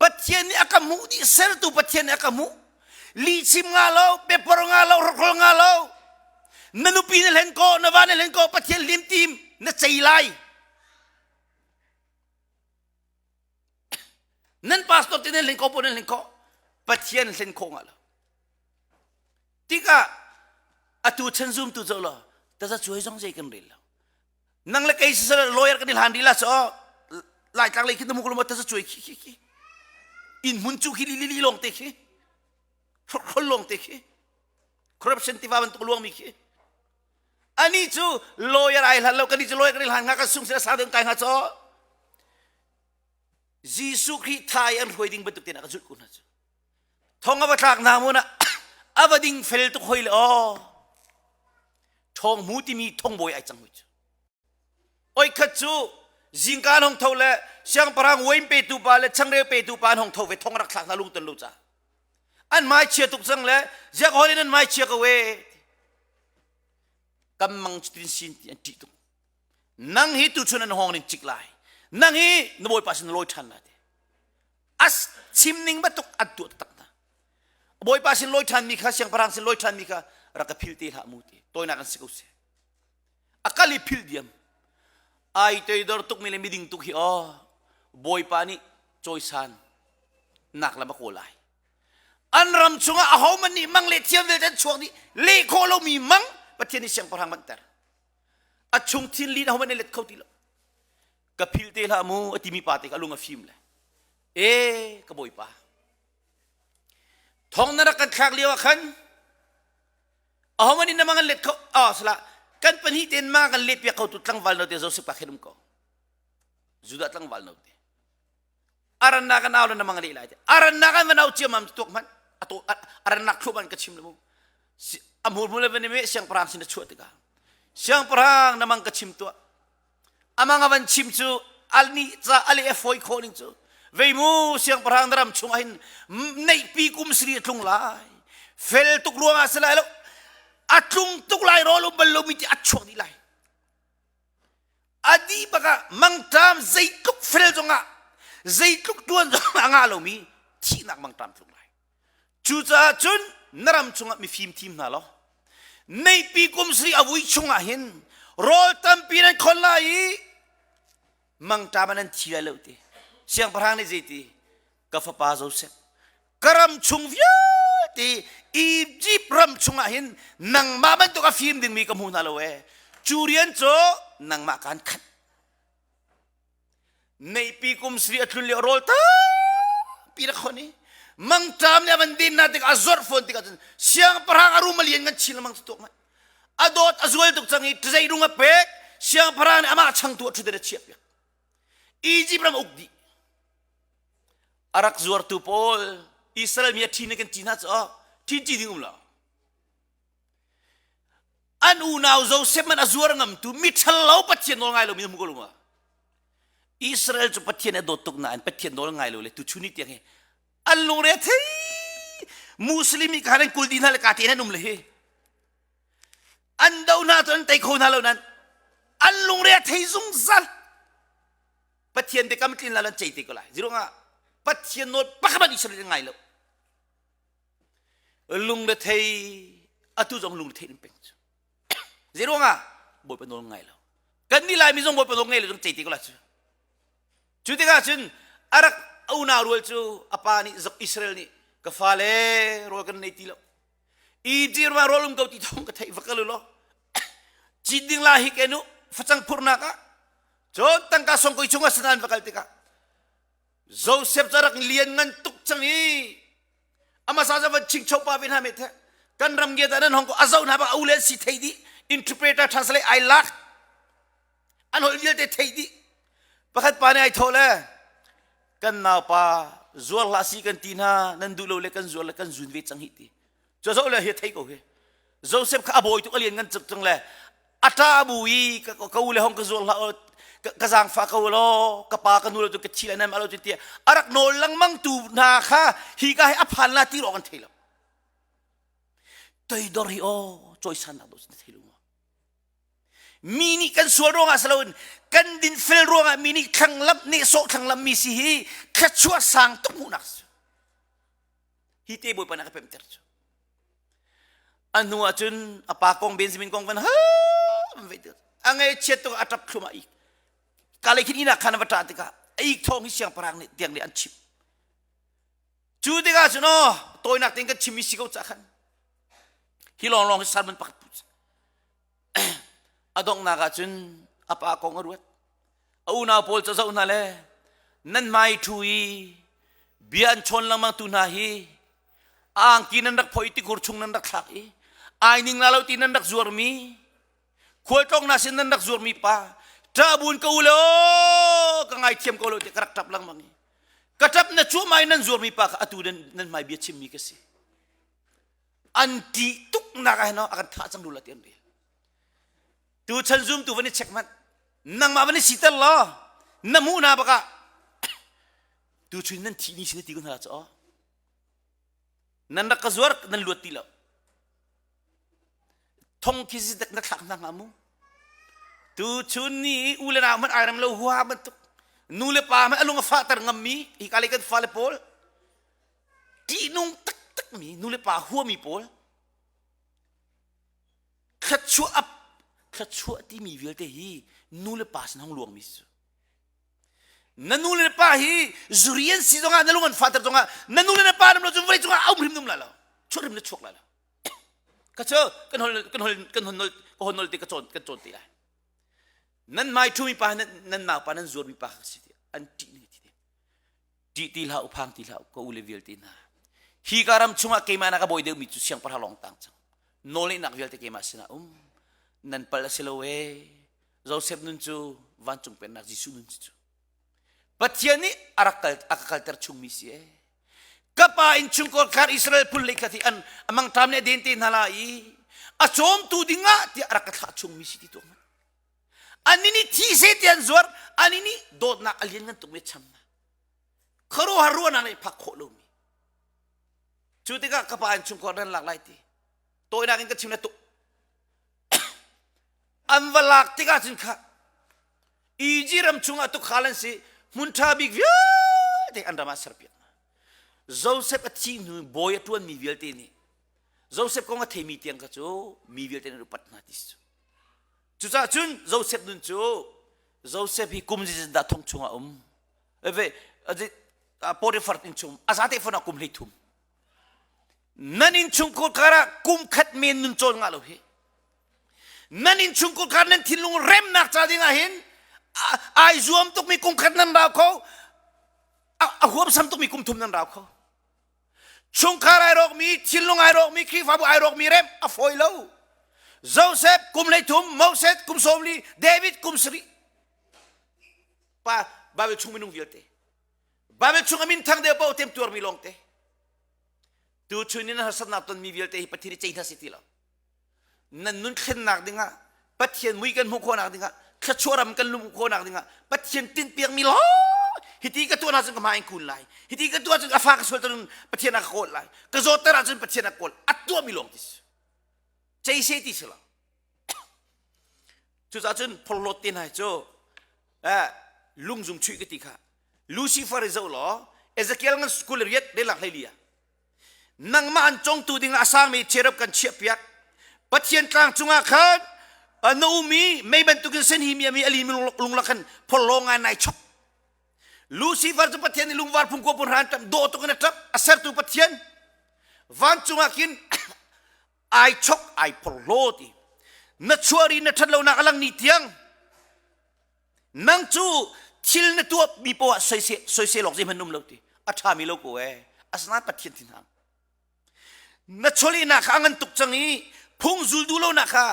Pathian nih a ka hmuh dih sertu Pathian nih a ka hmuh. Lihchim nga lo, pepor nga lo, rokrol nga lo. Na nupi na hlen ko, na va na hlen ko, Pathian lim tim na cei lai. Nan pastor te nan hlen ko po nan hlen ko. Pathian hlen kho nga lo. Tikah atu chan zum tu zo lo, taza cuai zong zei kan rel lo. Nang le kei sisal lawyer kan i hlan rila so Laitlang lei khi na muk lo ta cuai khi khi khi inn hmun cu khi li li li lawng te khi hrokhrol lawng te khi corruption tiva bantuk luangmi khi ani cu lawyer ai hlan lo kan cu lawyer kan i hlan nga kan sung sila sang deuh kai nga cho Jesuh Khrih thai an hruai ding bantuk te na ka zulh ko hna cu Thong a va tlak na mun ah a va ding fel tuk hoi le aw. Thong mu timi thongbawi ai cang hui cu. Oi khat cu zingka an hong tho le siangpahrang wain petu pa le changreu petu pa an hong tho ve thong rak thlak hna lung ton lo ca. An mai chia tuk cang le ziak hol in an mai chia ko we. Kam mang tin sin ti an ṭih tuk. Nang hi tu chun an hong nin cik lai. Nang hi na bawipa sin lawi ṭhan lai ti. As chim ning bantuk an tuah taktak hna. Bawipa sin lawi ṭhanmi kha siangpahrang sin lawi ṭhanmi kha rak ka phil te hlah mu ti tawinak an si ko si. A kal i phil diam. Ai toidor tukmi le miding tuk hi aw Bawipa nih cawisan nak lam a kawl lai. An ram chungah ahohmanh nih mang le thiam vialte an chuak dih leh khawh lomi mang Pathian nih siangpahrang manhter. A chung thin lin ahohmanh nih let kho ti lo. Ka phil te hlah mu a timi pa te kha lung a fim le e ka bawipa thong na rak kan thlak lio ah khan ahohmanh in na mang an let kho ah sala kan pahnih ten ma kan let piak kho tu tlangval no te Joseph pa khen um ko Judah tlangval no te arannak kan au le na mang leh lai te arannak an van au ciamam tuak hmanh ato arannak thluah man ka chim le mu a hmur hmur le van i siangpahrang sin a chuah tikah siangpahrang na mang ka chim tuah Amang a van chim cu al nih ca a le a fawi khawh ning cu vei mu siangpahrang na ram chungah hin neihpi kum sari a tlung lai fel tuk ruangah si lai lo a tlung tuk lai rawl um bal lomi ti a chuak dih lai a dih bak ah mangṭam zeitluk fel zongah zeitluk tuan zongah a ngah lomi thihnak mangṭam tlung lai Cucaah cun na ram chungah mifim thim hna law neipi kum sari a vui chungah hin rawl tampi nan khon lai i mangṭam ah nan thi lai lo ti. Siangpahrang nih zeiti ka fapa Josef ka ram chung vialte Egypt ram chungah hin nangmah bantuk a fim dingmi ka hmu hna lo ee. Cu rian cu nangmah kaan khanh. Neipi kum sri a tlun lio rawl tampi rak khon i mangṭam nih a van den na tikah a zorh fawn tikah cun siangpahrang a rum a lian ngan chin lengmang cu tuak a dawt a zual tuk cang i zeirung a pek siangpahrang nih amah changtu a ṭhut a chiah piak Egypt ram uk dih a rak zuartu pawl Israel mi a ṭhin kan ti hna cu ṭhin ci ding um lo An unau Josef man a zuar ngamtu miṭhal lo Pathian nawl ngai lomi na hmu ko lo ma? Israel cu Pathian a dawt tuk nain Pathian nawl ngai lo le tuchun ni tiang hi an lungre a thei. Muslim i khan an kul dih hna le ka te an um le hi. An do hna cu an tei kho hna lo nan an lungre a thei zungzal. Pathian biakam tlin la lan cei te ko lai. Zirungah Pathian nawl pakhat Israel ngai lo. Lungrethei atu zong lungrethei in peng cu. Zeiruangah Bawipa nawl ngai lo. Kan nih Laimi zong Bawipa nawl ngai lo zong cei te ko la cu. Cu tikah cun a rak unau rual cu a pa nih zok Israel nih ka fale rawl kan nei ti lo. Egypt ram ah rawl um ko ti thawng ka theih va kal u law cit ding la hi ke nu facang phurnak ah cun tangka songkoi chungah sanan va kal tikah Joseph cu rak lian ngan tuk cang i amasa za van chingcho pa ve hna me the kan ram ge da nan hong ko azo hna ba au le si thei di interpreter translate ai lak an hol vialte thei di pakhat pa nih ai tho le kan nau pa zuar hlah si kan ti hna nan duh lo le kan zuar le kan zun ve cang hi ti Cu zoh le hi thei ko hi. Joseph kha a bawi tuk a lian ngan cuk cang le a ṭa bu i ka u le hong ka zuar hlah ka zaangfah ko law ka pa ka nu lo cu ka thi lai nam alo cu tiah a rak nawl lengmang tu hna kha hi ka hi a phan la ti rawk an thei lo toidor hi aw cawisannak dawh na thei lo maw mi nih kan sual ruangah si loin kan dinfel ruangah mi nih thlanglamh nehsawh thlanglamh mi si hi thluachuah sang tuk hmuhnak si. Hi te Bawipa nih a ka pemter cu. A hnu ah cun a pa kong Benjamin kong van ha van vei a ngaihchiat tuk a ṭap thlum a ik. Ka lei khin inn ah khan a va ṭah tikah a ik thawng hi siangpahrang nih tiang nih an chimh. Cu tikah cun aw tawinak tein kan chimmi si ko cah khan hi lawnglawng hi sermon pakhat put a donghnak ah cun a pa kong a ruat. A unau pawl cu zoh hna le nan hmai ṭhu i bia an chawn lengmang tu hna hi a angki nan rak phoih i tikhur chung nan rak thlak i ai ning la lo ti nan rak zuarmi khualtlawng hna sin nan rak zuarmi pa ṭah bun ka u le aw ka ngaithiam ko lo ti ka rak ṭap lengmang i ka ṭap na cuahmah i nan zuarmi pa kha atu nan nan hmai bia chimmi ka si an ṭih tuknak ah hin a kan thah cang lu la ti an rel tu chan zumtu van i check hmanh nangmah van i siter law na hmuh hna bakah tu chun nan thih ni sin ti ko hna cha nan rak ka zuar nan luat ti lo thong khi si dek na thlak hna hnga mu tu chun ni u le nau hmanh ai rem lo hua bantuk nu le pa hmanh a lung a fahter ngammi hi ka lei kan fale pawl ṭihnung taktak mi nu le pa huami pawl thluachuah ap thluachuah timi vialte hi nu le pa sin hong luangmi si na nu le na pa hi zuri an si zongah na lung an fahter zongah na nu le na pa nam lo cun vawlei cungah a um hrim num lai lo chuah hrim na chuak lai lo ka cu kan hol kan hol kan hon nol ka hon nol te ka cawn kan cawn te lai nan mai thu mi pa nan nan nau pa nan zuar mi pa si ti an ṭih ni ti ṭih ti hlah u phang ti hlah u ka u le vialte hna hi ka ram chungah keimah nak a bawi deuhmi cu siangpahrang lawng tang cang nawlngeihnak vialte keimah sinah um nan pal a si lo e Joseph nun cu vancung pennak Jesuh nun cu Pathian nih a rak kal a ka kalter chungmi si e ka pa in chungkhar khar Israel phun lei khat hi an amang ṭam nih a den te hna la i a cawmtu dingah tiah a rak ka thlah chungmi si ti tuah ani nih thi se ti an zuar ani nih dawtnak a lian ngan tuk mi cham na khuaruahhar ruahnak nih phak khawh lomi cu tikah ka pa in chungkhar nan lak lai ti tawinak in ka chim na tuk an va lak tikah cun kha Egypt ram chungah tukhal an si hmun ṭha bik vialte an ram ah serpiak hna Joseph a thih hnu bawi a ṭuanmi vialte nih Joseph kong a theimi tiang kha cu mi vialte nih an upat hna ti si cucaah cun Joseph nun cu Joseph hi kum zeizat dah thong chungah um eve Potiphar inn chung a zate fon ah kum 13 nan innchungkhar kar ah kum khat men nun cawn ngah lo hi nan innchungkhar kar nan thinlung remnak ca ding ah hin ai zuam tukmi kum khat nan rau kho a huamsam tukmi kum thum nan rau kho chungkhar ai rawkmi thinlung ai rawkmi Khrihfabu ai rawkmi rem a fawi lo Joseph kum 13 Moses kum 40 David kum 7 pa Bible chung minung vialte Bible chung a min thang deuh paoh tem tuarmi lawngte. Tu chun in harsatnak tonmi vialte hi Pathian i cei hna si ti lo. Nan nun thlennak dingah Pathian mui kan hmuh khawhnak dingah thluachuah ram kan luh khawhnak dingah Pathian tinhpiakmi law hiti ka tuah ahcun ka hma in kun lai hiti ka tuah ahcun a fa ka sual cun Pathian a ka kawl lai ka zawtter ahcun Pathian a kawl a tuahmi lawng ti si cei se ti si lo Cucaah cun phorhlawt te hna cu eh, lungzung chuih ka ti kha Lucifer i zoh law Ezekiel ngan kul riat relak hlei li ah nangmah an congtu ding ah a sangmi cherub kan chiahpiak Pathian tlang cungah khan na um i mei bantukin sen hi mi ami ali mi lunglak khan phorhlaw ngai nai chok Lucifer cu Pathian nih lungvar phung ko pun hran ṭap dawh tuk in a ṭap a sertu Pathian vancung ah khin ai chok ai phorhlaw ti na chuah ri na ṭhat lonak a lang ni tiang nang cu thil na tuah mi poah soisel soisel awk zeihmanh um lo ti a ṭhami lo ko ee asinain Pathian thinhang na chawlehnak kha a ngan tuk cang i phung zul duh lonak kha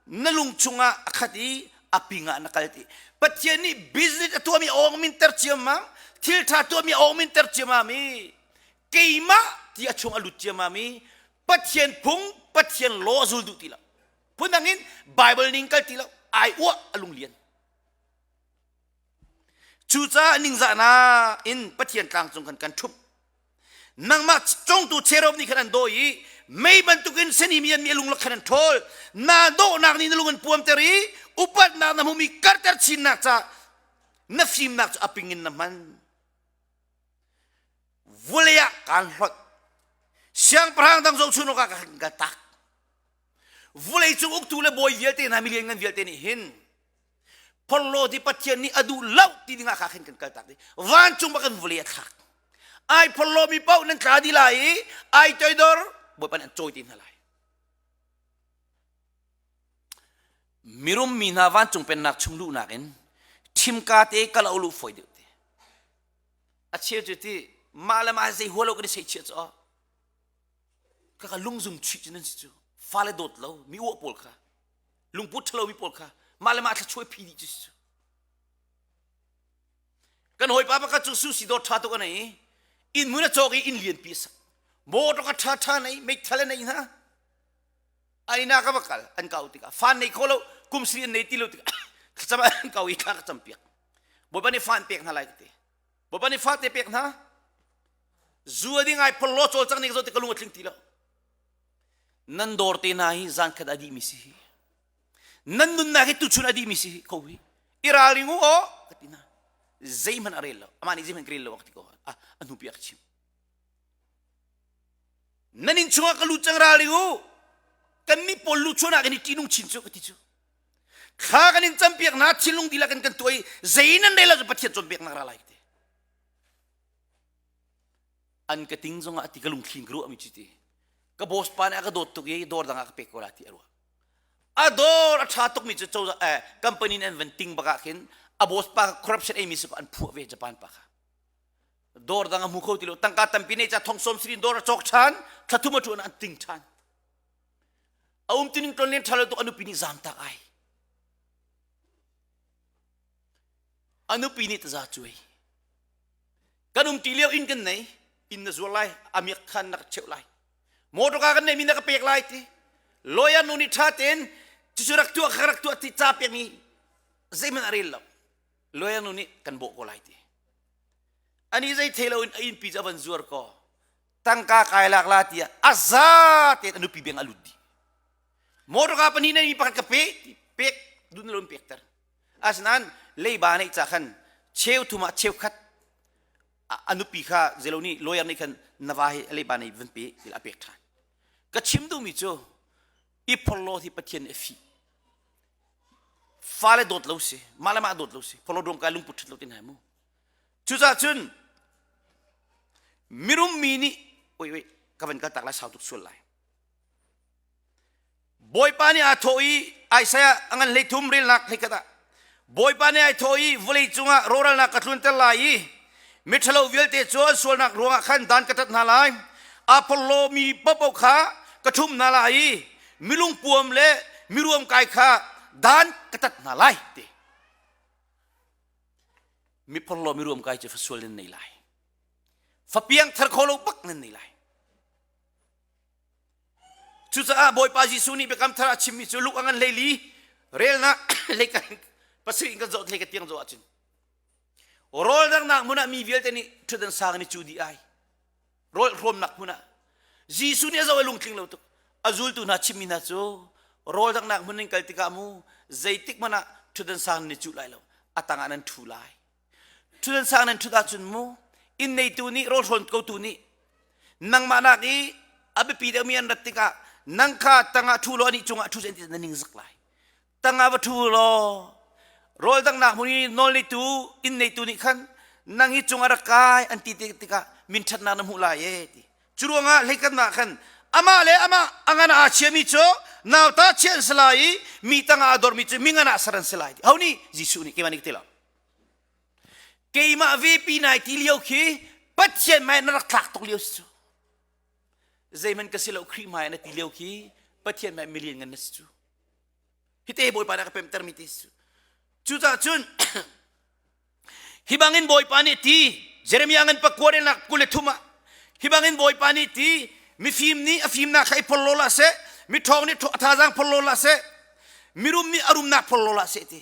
na lung chungah a khat i a ping ah na kal ti Pathian nih business a tuahmi a awng min ter ciammam thil ṭha tuahmi a awng min ter ciammam i keimah ti a chung a lut ciammam i Pathian phung Pathian law a zul duh ti lo phundang in Bible ning kal ti lo ai uah a lunglian cucaah ningzahnak in Pathian tlang cung khan kan ṭhumh nangmah congtu cherub nih khan an dawi i mei bantukin senimi an mi a lunglak khan an ṭhawl naa dawhnak nih na lung an puamter i upatnak na hmumi karter chinnak ca na fimnak cu a ping in na hman Vulei ah kaan hlonh. Siangpahrang dang zohchun awkah ka kan tak. Vawleicung uktu le bawi vialte hna milian ngan vialte nih hin Phorhlaw ti Pathian nih a duh lo ti dingah kha khin kan kal tak dih. Vancung bak in vawlei a thlak. Ai phorhlaw mi paoh nan tla dih lai i ai toidor Bawipa nih an cawi te hna lai. Mirum mi hna vancung pennak chung luhnak in thimka te kal a luh fawi deuh te. A cheu cu ti mah le mah zei hua lo kan i seihchiah cu ka ka lungzum chuih cu nan si cu fale dawt lo mi uah pawl kha lungput ṭhalo mi pawl kha mah le mah thlachuai phi dih cu si cu kan hawipa pakhat cu susi dawt ṭha tuk a nei i inn hmun a cawk i inn lianpi a sak motor ka ṭha ṭha nei meithal a nei hna an inn ah ka va kal an kau tikah fan nei kho lo kum sri an nei ti lo tikah thlacam an kau i thla ka campiak Bawipa nih fa an pek hna lai ka ti Bawipa nih fa te pek hna zu a ding ai phorhlaw cawlcang ning zo ti ka lung a tling ti lo nan dawr te hna hi zan khat a dih mi si hi nan nunnak hi tuchun a dih mi si hi ko hi i ralring u aw ka ti hna zeihmanh a rel lo amah nih zeihmanh ka rel lo ka ti ko a a hnu pi a ka chim nan inn chungah ka lut cang ralring u kan mi pawl lu chuan ah kan i ṭihnung chin cu ka ti cu thla kan in campiak hna thinlung dihlak in kan tuah i zei nan rel ahcun Pathian cawnpiaknak ra lai ti an ka ting zongah ti ka lungthli in ka ruahmi cu ti ka boss pa nih a ka dawt tuk i dawr dang ah ka pek ko la ti a ruah a dawr a ṭha tukmi cu cozah eh, company in an van ting bak ah khin a boss pa corruption ei mi si an phuah ve Japan pa kha dawr dang a hmu kho ti lo tangka tampi nei ca thong som sirin dawr a cawk ṭhan thla thum a ṭuan an ting ṭhan A um tining tlonlen ṭha lo tuk a nupi nih zaamtak ai. A nupi nih taza cuai. Kan um ti lio inn kan nei, inn na zuar lai, a miak khan na ka cheuh lai. Motor ka kan neimi na ka pek lai ti. Lawyer nu nih ṭha tein cucu rak tuah kha rak tuah ti ca pekmi zeihmanh a rel lo. Lawyer nu nih kan bawh ko lai ti. Ani zei thei loin a innpi cu a van zuar ko. Tangka kai lak la tiah a za tein a nupi beng a lut dih. Motorka pahnih nei mi pakhat ka pe pek dun lo in pekter. Asinain leiba neih ca khan cheu thum ah cheu khat a nupi kha zelo nih lawyer nih khan na va hi leiba nei van pe ti a pek ṭhan. Ka chim duhmi cu i phorhlaw hi Pathian nih a fih. Fale dawt lo si, mah le mah dawt lo si, phorhlaw ruam kai lungput ṭhat lo ti hna mu. Cucaah cun mirum mi nih oi oi ka van kal tak lai sau tuk sual lai. Bawipa nih aa thawh i Isaiah a ngan hlei thum relnak hlei khat ah Bawipa nih ai thawh i vawlei cungah rawhralnak ka tlunter lai i miṭhalo vialte cu an sualnak ruangah khan dan ka tat hna lai. Aa porhlawmi paohpaoh kha ka ṭhum hna lai i milungpuam le miruamkai kha dan ka tat hna lai ti. Mi porhlaw mi ruamkai cu fasual nan nei lai. Fapiang thar kho lo bak nan nei lai. Cucaah Bawipa Jesuh nih biakam thar a chimmi cu Luke a ngan hleili relnak hlei kan pasarih in kan zoh hlei ka tiang zoh ahcun rawl danghnak hmun ah mi vialte nih ṭhutdan sang in i cu dih ai rawl hrawmnak hmun ah Jesuh nih a zoh i lungtling lo tuk a zultu hna chimmi hna cu rawl danghnak hmun in kal tikah mu zeitik hmanh ah ṭhutdan sang nan i cuh lai lo a tangah nan ṭhu lai ṭhutdan sang nan ṭhut ahcun mu inn neitu nih rawl hrawn kotu nih nangmah nak i a biapi deuhmi an rat tikah nang kha tangah ṭhu law anih cungah ṭhu sen ti na ning zak lai tangah va ṭhu law rawl danghnak hmun i nawl neitu inn neitu nih khan nang hi cungah rak kai an ti tikah min ṭhatnak na hmuh lai e ti cu ruangah hleikannak khan amah le amah a ngan aa chiami cu nauta chia an si lai i mi tangah a dormi cu mi ngan ah ser an si lai ti ho nih Jesuh nih keimah nih ka ti lo keimah vepi nai ti lio khi Pathian hmai na rak tlak tuk lio si cu zeihmanh ka si lo Khrih hmai na ti lio khi Pathian hmai milian ngan na si cu hite Bawipa nih a ka pemtermi ti si cucaah cun hi bangin Bawipa nih ti Jeremiah ngan pakua relnak 23 ah hi bangin Bawipa nih ti mifim nih a fimnak kha i phorhlaw hlah seh miṭhawng nih a thazaang phorhlaw hlah seh mirum nih a rumnak phorhlaw hlah seh ti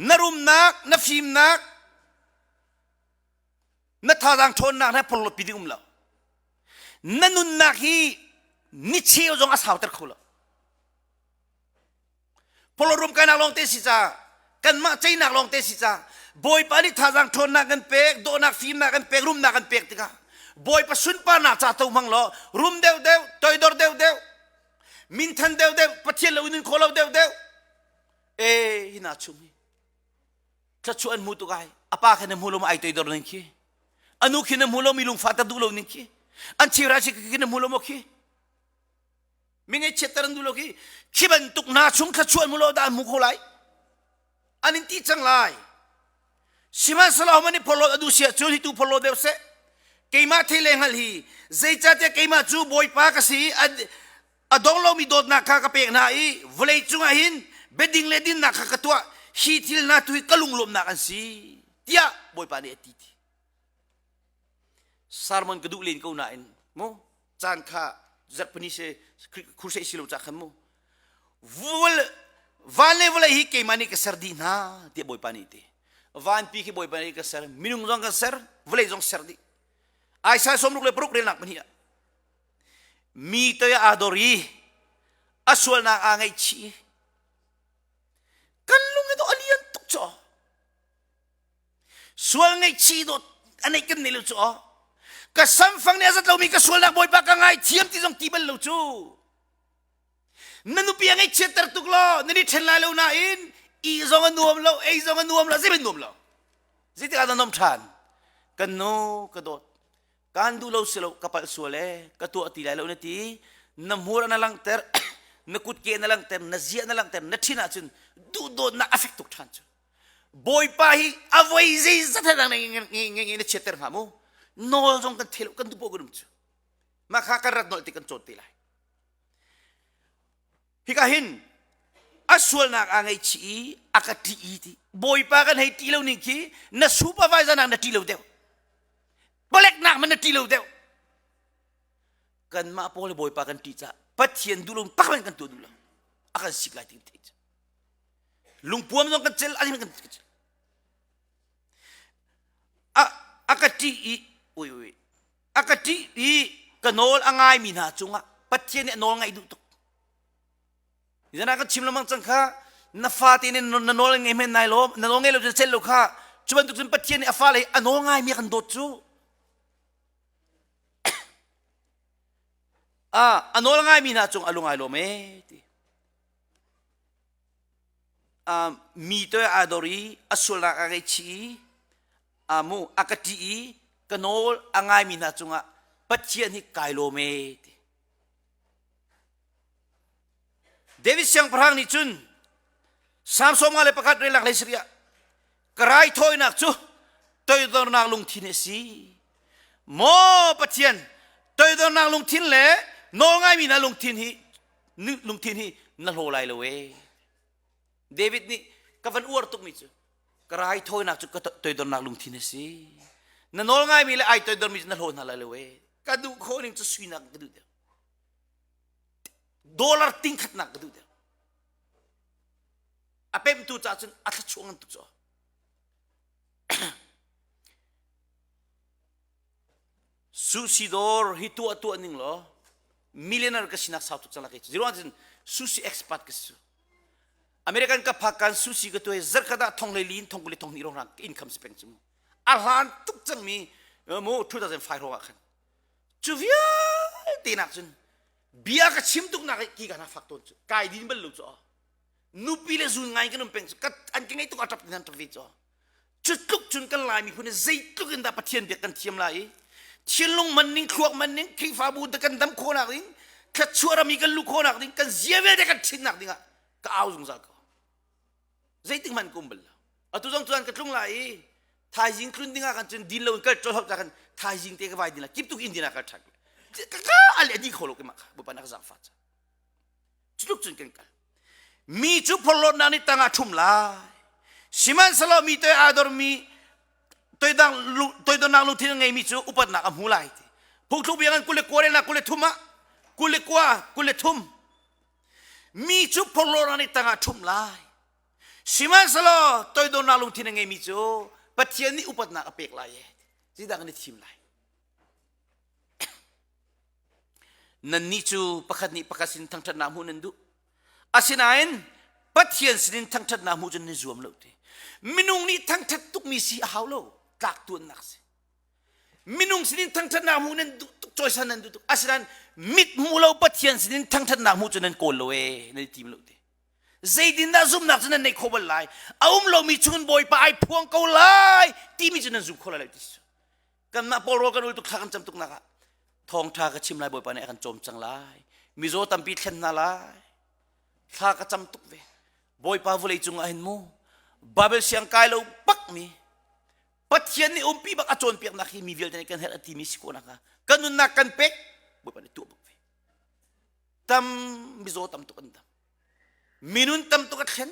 na rumnak na fimnak na thazaang ṭhawnnak na phorhlawt pi ding um lo na nunnak hi ni cheu zong a sauter kho lo Phorhlawt rum kainak lawng te si ca kanmah ceinak lawng te si ca Bawipa nih thazaang ṭhawnnak kan pek dawhnak fimnak kan pek rumnak kan pek tikah. Bawipa sunparnak ca to hmang law rum deuh deuh, toidor deuh deuh, minthan deuh deuh, Pathian lo in nun kho lo deuh deuh. E hina chung hi thluachuah an hmu tuk ai. A pa kha na hmu lo ma ai toidor ning khi. Anu khi na hmu lo mi lungfah ter duh lo ning khi. An chira si khi na hmu lo maw khi. Mi ngaihchiatter an duh lo khi. Khi bantuk hna chung thluachuah an hmu lo dah an hmu kho lai. An in ti cang lai. Sihmanhsehlaw man i phorhlawt a duh si ahcun hi tu phorhlaw deuh seh. Keimah thei le hngalh hi zeicahtiah keimah cu Bawipa ka si i a dong lomi dawtnak kha ka pek hna i vawlei cungah hin biading le dinnak kha ka tuah hi thil hna tu hi ka lunglawmhnak an si tiah Bawipa nih a ti ti. Sermon ka duh len ko nain mu caan kha zarhpini se crusade si lo ca khan mu vul van le vawlei hi keimah nih ka ser dih hna tiah Bawipa nih ti. Vanpi khi Bawipa nih ka ser, minung zong ka ser, vawlei zong ser dih. Isaiah 66 relnak pahnih ah mi toi aa dor i a sualnak aa ngaihchih i kan lung i dawh a lian tuk cu sual ngaihchih dawt a neih kan nei lo cu ka samfang nih a zat lomi ka sualnak bawipa ka ngaithiam ti zong ti bal lo cu na nupi a ngaihchiatter tuk law nan i ṭhen lai lo nain i zong a nuam lo ei zong a nuam lo zeiban nuam lo zeitik ah na nuam ṭhan kan nu ka dawt kaan duh lo si lo ka palh sual e ka tuah ti lai lo na ti na hmur na langhter na kutke na langhter na zia na langhter na ṭhin ahcun duhdawtnak a fek tuk ṭhan cu Bawipa hi a voi zeizat he dang nge na chiatter hnga mu nawl zong kan thei lo kan duh kan um cu mah kha kan rat nolh ti kan cawn te lai hika hin a sualnak aa ngaihchih i a ka ṭih i ti Bawipa kan hei ṭih lo ning khi na supervisor nak na ṭih lo deuh palek nak man na ṭih lo deuh kanmah pawl Bawipa kan ṭih caah Pathian duh lo pakhat kan tuah duh lo a kan sik lai ti kan theih lungpuam zong kan cel a kan cel a a ka ṭih i ui ui a ka ṭih i ka nawl a ngaimi hna cungah Pathian nih a nawl ngaih duh tuk Zan ah kan chim lengmang cang kha na fate nih na nawl ngei men nai lo na nawl ngei lo cun cel lo kha cu bantuk cun Pathian nih a fale a nawl ngaimi a kan dawt cu a a nawl ngaimi hna cung a lung ai lawm ee ti mi toi aa dor i a sualnak a ngaihchih i a mu a ka ṭih i ka nawl a ngaimi hna cungah Pathian hi kai lawm ee ti David siangpahrang nih cun Salm 51 relak lei sariah ka raithawinak cu toidornak lungthin a si. Maw Pathian, toidornak lungthin le nawlngaimi na lungthin hi lungthin hi na hlaw lai lo ee. David nih ka van uar tukmi cu ka raithawinak cu ka toidornak lungthin a si. Na nawlngaimi le ai toidormi cu na hlaw hna lai lo ee. Ka duh khawh ning cu suinak ka duh deuh. Dollar ting khatnak ka duh deuh. A pemtu caah cun a thlachuah ngan tuk cu. Sushi dawr hi tuah tuah ning law millionaire ka sinak sau tuk cang lai cu. Ziruang cun sushi expert ka si. American ka phak kan sushi ka tuai zarkhat ah thong le lin thong kuli thong hnih rong rang income si peng cu mu. A hlan tuk cang mi mu 2005 rong ah khan. Cu vialte nak cun bia ka chim tuk nak ki ka na fak tawn cu. Kai din bal lo cu. Nupi le zun ngai kan um peng cu an ka ngei tuk a tap nan tap ve cu. Cu tluk cun kan Lai miphun hi zeitluk in dah Pathian biak kan thiam lai i thinlung man ning thluak man ning Khrihfabu da kan dam khawhnak ding thluachuah ram i kan luh khawhnak ding kan zia vialte kan ṭhinnak ding ah ka au zungzal ko zeitik hmanh ka um bal lo atu zong tuan ka tlung lai i thaizing tlun ding ah kan cun din lo in kal ṭol hop ta kan thaizing te ka vai din la kip tuk in din ah kal ṭhan ka ka al adi kho lo ke mah kha bawipa na ka zaangfah ca Cutluk cun kan kal. Mi cu phorhlawtnak nih tangah ṭhum lai. Sihmanhsehlaw mi toi aa dormi toidornak lungthin a ngeimi cu upatnak a hmu lai ti. Phungthluk bia ngan 29 relnak 23 ah 29 23 Mi cu phorhlawtnak nih tangah ṭhum lai. Sihmanhsehlaw toidornak lungthin a ngeimi cu Pathian nih upatnak a pek lai e. Zeidah kan i thim lai? Nannih cu pakhat nih pakhat sin thangṭhatnak hmuh nan duh. Asinain Pathian sinin thangṭhatnak hmuh cu nan i zuam lo ti. Minung nih thangṭhat tukmi si a hau lo, tlak tuannak si. Minung sinin thangṭhatnak hmuh nan duh tuk, cawisan nan duh tuk. Asinain mit hmuh lo Pathian sinin thangṭhatnak hmuh cu nan kawl lo ee, nan i tim lo te. Zeitindah zumhnak cu nan neih khawh bal lai? A um lomi chungin Bawipa ai phuang ko lai timi cu nan zum kho lai lo ti si. Kanmah pawl rawl kan ul tuk thla kan cam tuk nak ah thawngṭha ka chim lai Bawipa nih a kan cawm cang lai. Mizaw tampi thlen hna lai. Thla ka cam tuk ve. Bawipa vawlei cungah hin mu Babel siang kai lo bak mi Pathian nih umpi bak a cawnpiaknak hi mi vialte nih kan herh a timi si khawh nakhnga kan nunnak kan pek Bawipa nih tuah bak ve. Tam mizaw tam tuk an dam. Minun tam tuk a thlen.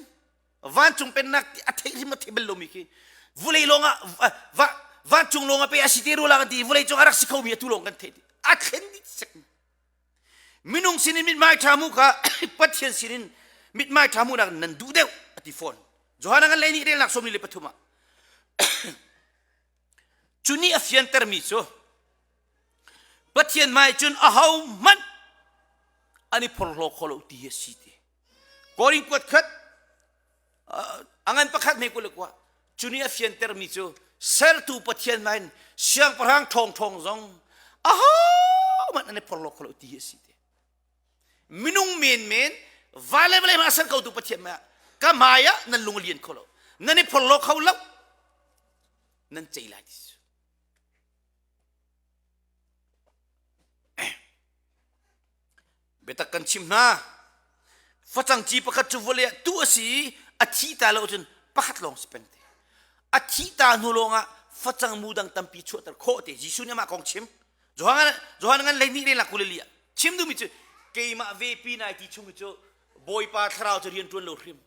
Vancung pennak ti a theih hrim a theih bal lomi khi vulei lawng ah va vancung lawng ah pe a si te rua la kan ti vulei cung a rak si khomi atu lawng kan theih a thlen dih sek minung sinin mithmai ṭha hmuh kha Pathian sinin mithmai ṭha hmuhnak nan duh deuh a ti fawn Johan ngan lei nih relnak 43 ah cu nih a fiantermi cu Pathian hmai cun aho hmanh an i phorhlaw kho lo ti hi a si ti Korin kuat khat a ngan pakhat hme kul le kua cu nih a fiantermi cu sertu Pathian hmai in siangpahrang ṭhawngṭhawng zong ahohmanh an i phorhlaw kho lo ti hi a si ti minung menmen va le vawlei hmanh a ser kotu Pathian hmai ah ka hmai ah nan lung a lian kho lo nan i phorhlaw kho lo nan cei lai ti si Biatak kan chim hna. Facang ci pakhat cu vawlei ah tuh a si i a thih ta lo cun pakhat lawng si peng te. A thih ta hnu lawngah facang mu dang tampi chuahter khawh te. Jesuh nih amah kong chim. Johan Johan ngan 12 le lak kulili ah chim duhmi cu keimah ve pi nai ti chung cu Bawipa thlarau cu rian ṭuan lo hrim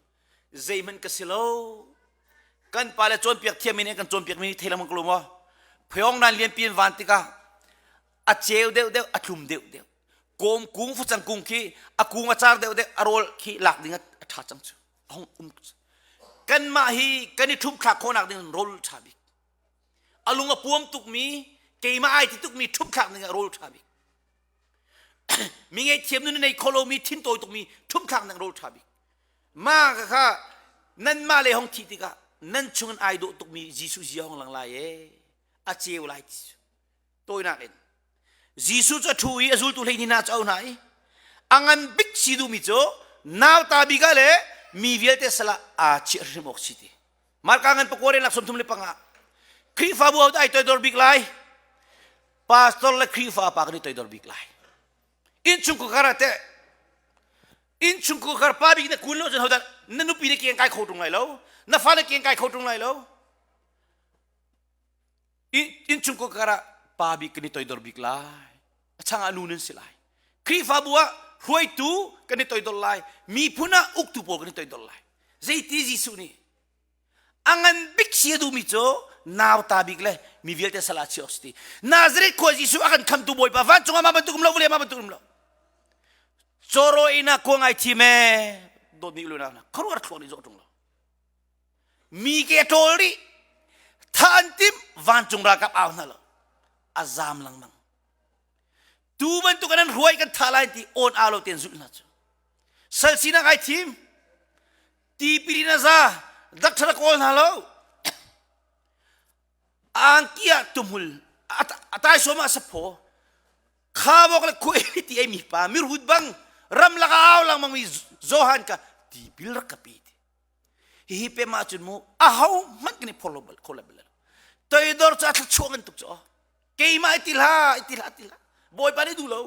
zeihmanh ka si lo kan pa le cawnpiak thiam in kan cawnpiak mi thei lengmang ko lo maw pheong nan lian pian van tikah a ceu deuh deuh a tlum deuh deuh kawm kung facang kung khi a kung a car deuh deuh a rawl khi lak ding a ṭha cang cu a hung um kanmah hi kan i ṭhum thlak khawhnak ding rawl ṭha bik a lung a puam tukmi keimah ai ti tukmi ṭhum thlak ding ah rawl ṭha bik mi ngeihthiam nun nei kho lomi thin tawi tukmi ṭhum thlak ding rawl ṭha bik ma kha nanmah le hong thih tikah nan chungin ai dawh tukmi Jesuh zia hong lang lai e a ceu lai ti tawinak in Jesuh cu a ṭhu i a zultu 12 hna cu a auh hna i a ngan bik si duhmi cu nauta bik ah le mi vialte sal ah aa chiah hrim awk si ti Marka ngan pakua lak 35 Khrihfabu ho ai toidor bik lai pastor le Khrihfa pa kan i toidor bik lai innchungkhar ah teh innchungkhar pa bik na kun lo cun hodah na nupi na keng kai kho ṭung lai lo na fa na keng kai kho ṭung lai lo Innchungkhar ah pa bik kan i toidor bik lai. A chang ah nu nan si lai. Khrihfabu ah hruaitu kan i toidor lai. Miphun ah uktu pawl kan i toidor lai. Zeiti Jesuh nih a ngan bik si a duhmi cu nauta bik le mi vialte sal ah chiah awk si ti. Nazareth khua Jesuh a kan khamtu Bawipa vancung ah mah bantuk um lo vawlei ah mah bantuk um lo. Cawraw inn ah kuang ai thim ee dawtmi ulu na khuaruahhar thluak nih zawh ṭung lo. Mi ke a ṭawl rih. Thah an timh vancung ralkap au hna lo. A zaam lengmang. Tu bantuk an hruai kan thah lai ti awn au lo tein zulh hna cu. Sal sinak ai thim. Tipil in a za. Doctor a kawl hna lo. Angki ah tumhul a taisawm ah saphaw khabok le khuai ti ei mi pa mirhut bang ramlak a au lengmang mi Johan ka tipil rak ka pe ti. Hihi pem ahcun mu aho hmanh kan i phor lo bal kho bal lo. Toidor cu a thluachuah ngan tuk cu keimah i ti hlah i ti hlah ti hlah Bawipa nih duh lo.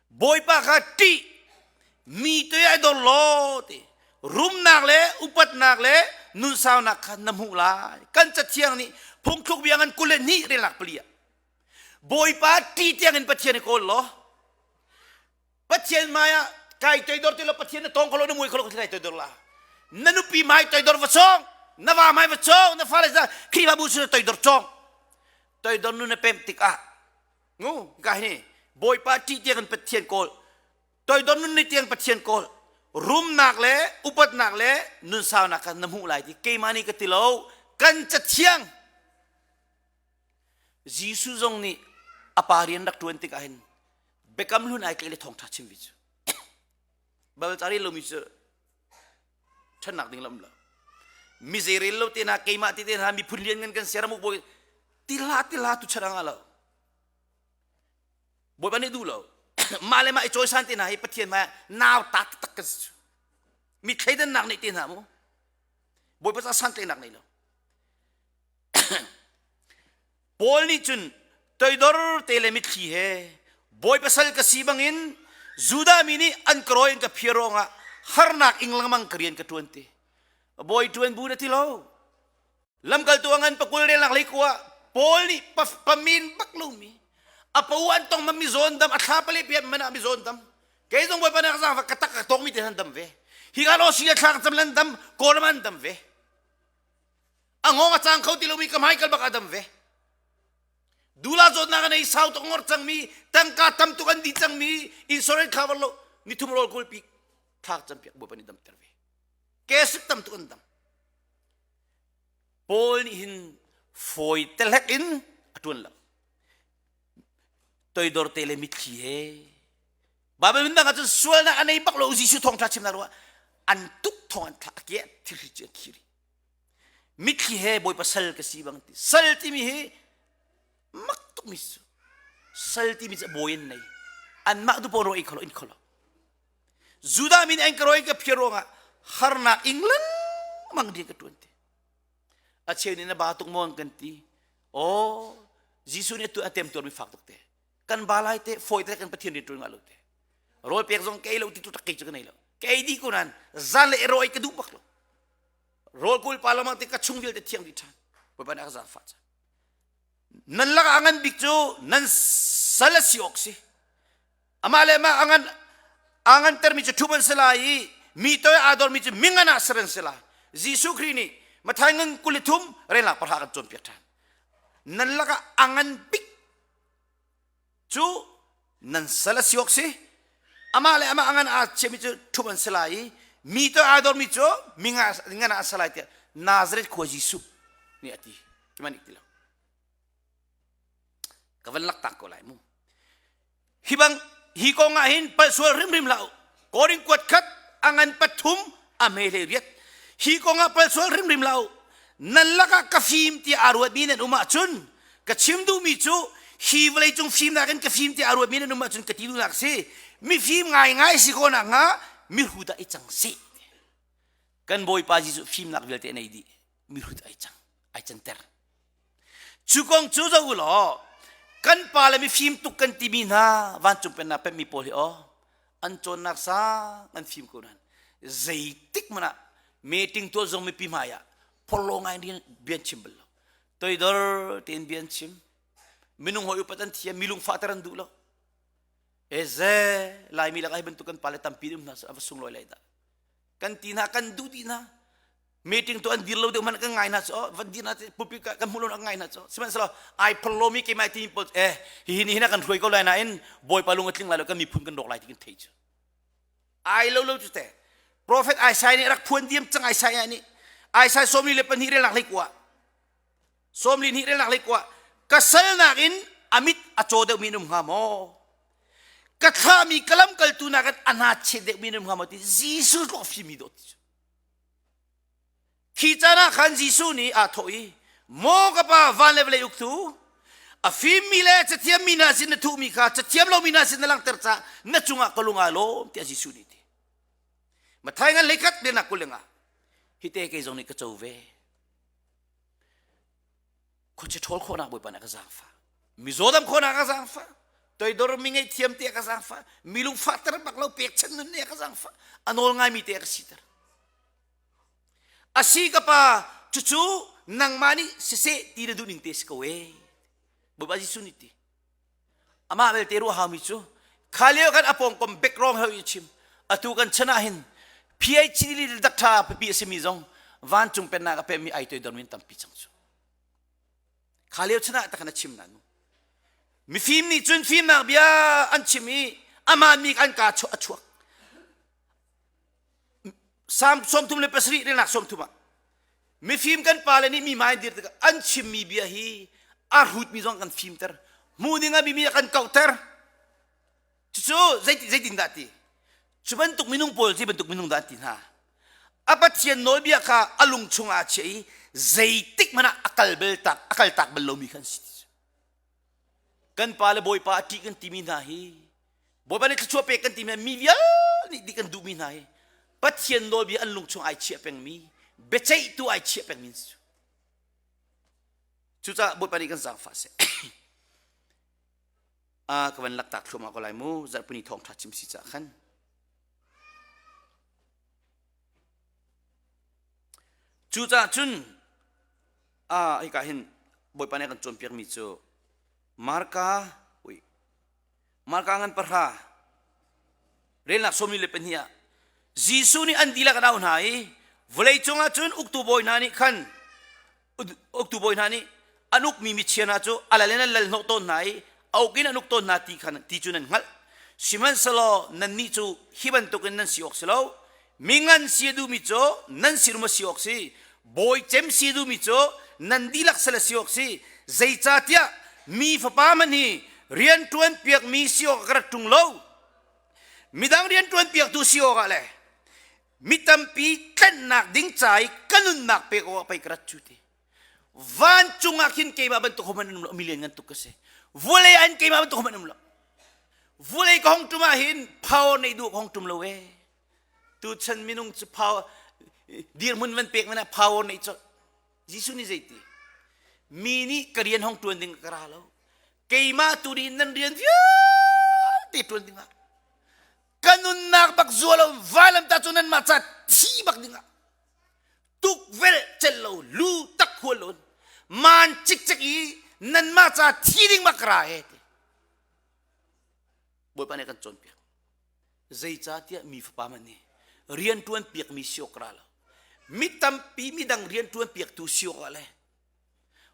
Bawipa kha ṭih mi toi ai dor law ti rumnak le upatnak le nunsaunak kha na hmuh lai. Kan cathiang nih phungthluk bia ngan 22 relnak pali ah Bawipa ṭih tiang in Pathian i kawl law Pathian hmai ah kai toidor ti lo Pathian na tong kho lo na mui kho lo kai toidor la na nupi hmai toidor va chong na va hmai va chong na fale za Khrihfabu cu toidor chong toidor nu na pem tikah ngu ka hi Bawipa ṭih tiang in Pathian kawl toidor nun ni tiang Pathian kawl rumnak le upatnak le nunsaunak kha na hmuh lai ti keimah nih ka ti lo kan cathiang Jesuh zong nih a pa rian rak ṭuan tikah hin biakam hlun ai tlaih le thawngṭha chim vi cu Baibal ca rel lomi cu ṭhennak ding lam lo. Mi zeirel lo te hna keimah te te hna miphun lian ngan kan ser mu bawi tila tila tu chan anga lo. Bawipa nih duh lo. Mah le mah i cawisan te hna hi Pathian hmai nau ta taktak kan si. Mi thleidannak nih te hna mu. Bawipa ca santlaihnak nei lo. Paul nih cun toidor te le mitthli he Bawipa sal ka si bangin Judah mi nih an ka rawi an ka phiar ruangah harnak ing lengmang ka rian ka ṭuan ti. Bawi ṭuan bu na ti lo. Lamkaltu a ngan pakul relnak lei kuah Paul nih pamin bak lomi a po an tong ma mi zawn dam a thla pale pian man ah mi zawn dam kei zong bawipa nak zaangfak ka tak ka tong mi te han dam ve hi ka lo si a thla ka cam lan dam kawlam an dam ve a ngong a cang kho ti lomi ka hmai kal bak a dam ve dula zawtnak a nei sau tuk ngor cangmi tangka tam tuk an di cangmi insurance cover lo nithum rawl kawl pi thak cam piak bawipa nih damter ve kesik tam tuk an dam Paul nih hin fawi telek in a tuan lo toidor te le mitthli he Bible min bang ahcun sualnak a nei bak lo Jesuh thawngṭha chimnak ruah an tuk thawng an thlah a ke thilri cu an khiri mitthli he Bawipa sal ka si bang ti sal timi hi mak tukmi su sal timi cu bawi an nei anmah tu pawl ro ei kholo in kholo Judah min an ka roi ka phiar ruangah harnak ing lengmang ding ka tuan ti a cheu nih na ba tuk maw kan ti oh Jesuh nih tu a tem tuarmi fak tuk te kan ba lai te fawi te kan Pathian rian tuan ngah lo te rawl pek zong kei lo ti tu tak kei cu ka nei lo kei di ko nan zan le roi ka duh bak lo rawl kul pa lamang te ka chung vialte thiang di than bawipa nih a ka zaangfah ca nan lakah a ngan bik cu nan sal a si awk si amah le amah a ngan aa ngantermi cu ṭhum an si lai i mi toi aa dormi cu mingan ah ser an si lai Jesuh Khrih nih Matthai ngan 23 relnak pahra kan cawnpiak ṭhan nan lakah a ngan bik cu nan sal a si awk si amah le amah a ngan aa chiami cu ṭhum an si lai i mi toi aa dormi cu mi ngan ah a si lai tiah Nazareth khua Jesuh nih a ti ki nih ti lo ka van laktak ko lai mu hi bang hi kong ah hin palh sual hrimhrim hlah u korin kuat khat a ngan pathum a hme hlei riat hi kong ah palh sual hrimhrim hlah u nan lakah ka fim tiah aa ruatmi nan um ahcun ka chim duhmi cu hi vawlei cung fimnak in ka fim tiah aa ruatmi nan um ahcun ka ti duhnak si mifim ngaingai si ko nak hnga mihrut ah i cang seh kan bawipa Jesuh fimnak vialte a nei dih mihrut ai cang ai canter Cu kong cu zoh u law kan pa le mifim tuk kan timi hna vancung pennak pemmi pawl hi aw an cawnnak sang an fim ko nain zeitik hmanh ah meeting tuah zong mipi hmai ah phorhlaw ngai in bia an chim bal lo toidor tein bia an chim minung hawi upat an thiam mi lungfahter an duh lo eze laimi lakah hi bantuk kan pale tampi um hna a va sunglawi lai dah kan ti hna kan duh dih hna meeting tu an dir lo deuh hmanh kan ngai hna cu van dir hna pulpit kan hmuh lo kan ngai hna cu sihmanhsehlaw ai phal lomi keimah ti pawl eh hihi ni hin kan hruai ko lai nain bawipa lung a tling lai lo kan miphun kan rawk lai ti kan thei cu ai lo lo cu te prophet Isaiah nih rak phuan diam cang Isaiah nih Isaiah sawmli le pahnih relnak hlei kua sawmli hnih relnak hlei kua ka salnak in amit a caw deuhmi an um hnga maw ka thlahmi ka lamkaltu nakin a hna chet deuhmi an um hnga maw ti Jesuh tluk fimi dawt ti cu Khi caan ah khan Jesuh nih aa thawh i, Maw ka Pa, van le vawlei uktu, a fimmi le cathiammi hna sin na thuhmi kha cathiam lomi hna sin na langhter caah na cungah ka lung aa lawm, tiah Jesuh nih a ti. Matthai ngan hleikhat lenak kul lenga hi te kei zong nih ka co ve. Khuachia ṭhawl khawhnak Bawipa nih a ka zaangfah. Mizaw dam khawhnak a ka zaangfah. Toidor mi ngaihthiam te a ka zaangfah. Mi lungfahter bak lo pekchanh nun nih a ka zaangfah. A nawl ngaimi te a ka siter. Asi ka pa, cucu nangmah nih siseh ti na duh ning te si ko ee. Bawipa Jesuh nih ti. Amah belte ruah haumi cu kha lio kan a pawngkom background ho i chim. Atu kan chan ah hin PhD le doctor pipi a simi zong vancung pennak a pemi ai toidor min tampi cang cu. Kha lio chan ah takhan a chim na nu. Mifim nih cun fimnak bia an chim i amah mi an ka a chuak. Salm 37 relnak 30 ah mifim kan pale nih mi hmai dir tikah an chimmi bia hi a hrutmi zong kan fimter hmu ding a bimi a kan kauhter cucu zeitin dah ti cu bantuk minung pawl zei bantuk minung dah an ti hna. A Pathian nawlbia kha a lung chungah a chiah i zeitik hmanh ah a kal bal tak a kal tak bal lomi kha an si. Kan pa le Bawipa a ṭih kan timi hna hi Bawipa nih thluachuah pek kan timi mi vialte nih kan duhmi hna hi Pathian nawlbia an lung chung ai chiah pengmi biaceihtu ai chiah pengmi an si. Cucaah Bawipa nih kan zaangfah seh. A ka van laktak thluahmah ko lai mu zarhpini thawngṭha chim si caah khan. Cucaah cun ah hika hin Bawipa nih a kan cawnpiakmi cu Marka ui Marka ngan pahra relnak sawmi le pahnih ah Jesuh nih an dihlak an auh hna i vawlei cungah cun uktu bawi hna nih khan uktu bawi hna nih an ukmi michia hna cu a lal in an lal hnawh tawn hna i a uk in an uk tawn hna ti khan ti cu nan hngalh. Sihmanhsehlaw nannih cu hi bantukin nan si awk si lo. Mi ngan si a duhmi cu nan sinum a si awk si. Bawi cem si a duhmi cu nan dihlak sal a si awk si. Zeicahtiah mi fapa hmanh hi rianṭuan piakmi si awk ka rak ṭung lo. Midang rianṭuan piaktu si awkah le mi tampi tlenhnak ding ca i ka nunnak pek awkah pei ka rat cu ti. Vancung ah khin keimah bantuk hohmanh an um lo, milian ngan tuk ka si. Vulei ah hin keimah bantuk hohmanh an um lo. Vulei ka hong ṭum ah hin power neih duh ka hong ṭum lo ee. Tuchan minung cu power dirhmun van pek man ah power neih colh. Jesuh nih zeiti? Mi nih ka rian hong ṭuan ding ka ra lo. Keimah tu nih nan rian vialte ṭuan ding ah ka nunnak bak zua lo vailamtah cu nanmah ca thi bak ding ah tukvelh celh lo lu tak hual lo maan cikcek i nanmah ca thi ding bak ra he ti Bawipa nih kan cawnpiak zeicahtiah mi fapa man nih rian ṭuan piakmi si awk ra lo mi tampi midang rian ṭuan piaktu si awk ah le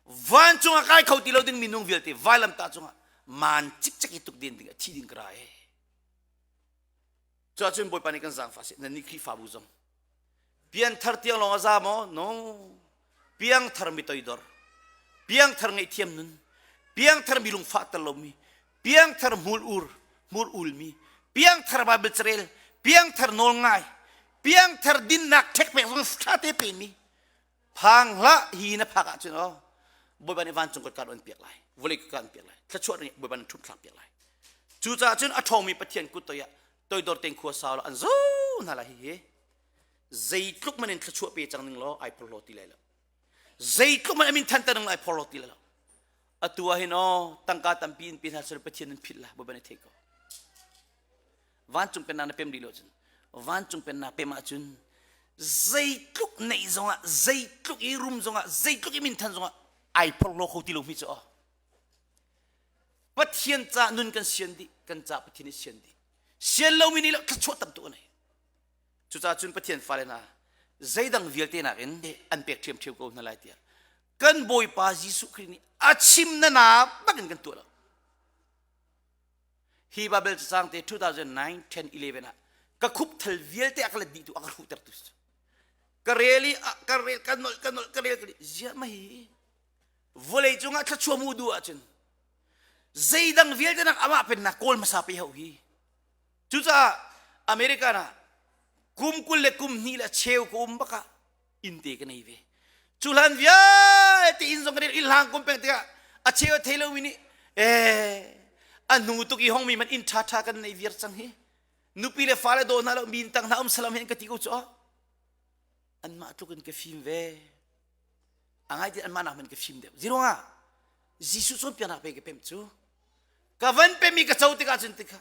vancung ah kai kho ti lo ding minung vialte vailamtah cungah maan cikcek i tuk den ding ah thi ding ka ra he Cuahcun Bawipa nih kan zaangfah seh nannih Khrihfabu zong pianthar tiang lawng a za maw? No. Piangthar mi toidor, piangthar ngaihthiam nun, piangthar mi lungfah tel lomi, piangthar hmul ur, hmur ulmi, piangthar Bible carel, piangthar nawl ngai, piangthar dinnak ṭhekpek zong ṭha te pemi, Phang hlah hi na phak ahcun aw Bawipa nih vancung kutka an piak lai vawlei kutka an piak lai thluachuah nih Bawipa nih ṭhumh thlak piak lai cucaah cun a ṭhawngmi Pathian kut toi ah toidor tein khua sau an zo hna lai hihi zeitluk man in thluachuah pe cang ning law ai phorhlaw ti lai lo zeitluk man amin thanter ning law ai phorhlaw ti lai lo atu ah hin aw tangka tampi in pe hna sel Pathian nan philh la Bawipa nih thei ko Vancung pennak na pem dih lo cun vancung pennak pem ahcun zeitluk neih zongah zeitluk i rum zongah zeitluk i minthan zongah ai phorhlaw kho ti lo mi cu aw Pathian ca nun kan sian dih kan ca Pathian nih sian dih sian lomi nih lo thluachuah tam tuk a nei cucaah cun Pathian fale hna zeidang vialte nakin an pek ṭhiamṭhiam ko hna lai tiah kan Bawipa Jesuh Khrih nih a chim na na bakin kan tuah lo Hi Babel cacang te 2009, 10, 11 ah ka khupthal vialte a ka let dih tu a ka hruhter tu ka rel i ka rel ka nolh ka nolh ka rel ka ziah ma hi vawlei cungah thluachuah mu duh ahcun zeidang vialte nak amah pennak kawl hmasa pe hau hi cucaah American ah kum 20 le kum hnih le cheu ka um bakah innte ka nei ve cu hlan vialte inn zong kan inn hlang kum peng tikah a cheu a thei lomi nih eh a hnu tuk i hongmi man inn ṭha ṭha kan nei viar cang hi nupi le fale daw hna lo mi tang hna um salam hin ka ti ko cu anmah tluk in ka fim ve a ngai ti anmah nak man ka fim deuh ziruangah Jesuh cawnpiaknak pe ka pem cu ka van pemi ka co tikah cun tikah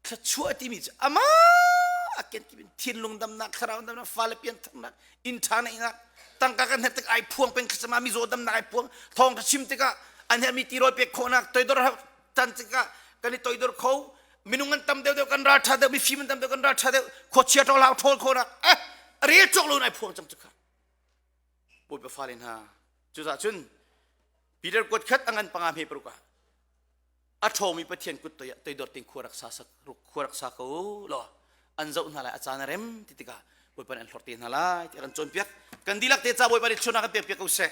thluachuah timi cu amah a kenkip in thinlung damnak thlarau damnak fale piantharnak inn ṭha neihnak tangka kan herh tik ai phuang peng thlacam mizaw damnak ai phuang thawng ṭha chim tikah an herhmi tirawl pek khawhnak toidor tan tikah kan i toidor kho minung an tam deuh deuh kan ral ṭha deuh mifim an tam deuh kan ral ṭha deuh khuachia ṭol hau ṭhawl khawhnak eh rel cawk lo in ai phuang cang cu kha Bawipa fale hna cucaah cun Peter kuat khat a ngan panga hme paruk ah a ṭhawngmi Pathian kut toi ah toidor tein khua rak sa khua rak sa ko law an zoh hna lai a caan a rem ti tikah Bawipa nih an hlorh te hna lai ti a kan cawnpiak kan dihlak te ca Bawipa nih thluachuahnak kan pek piak ko seh.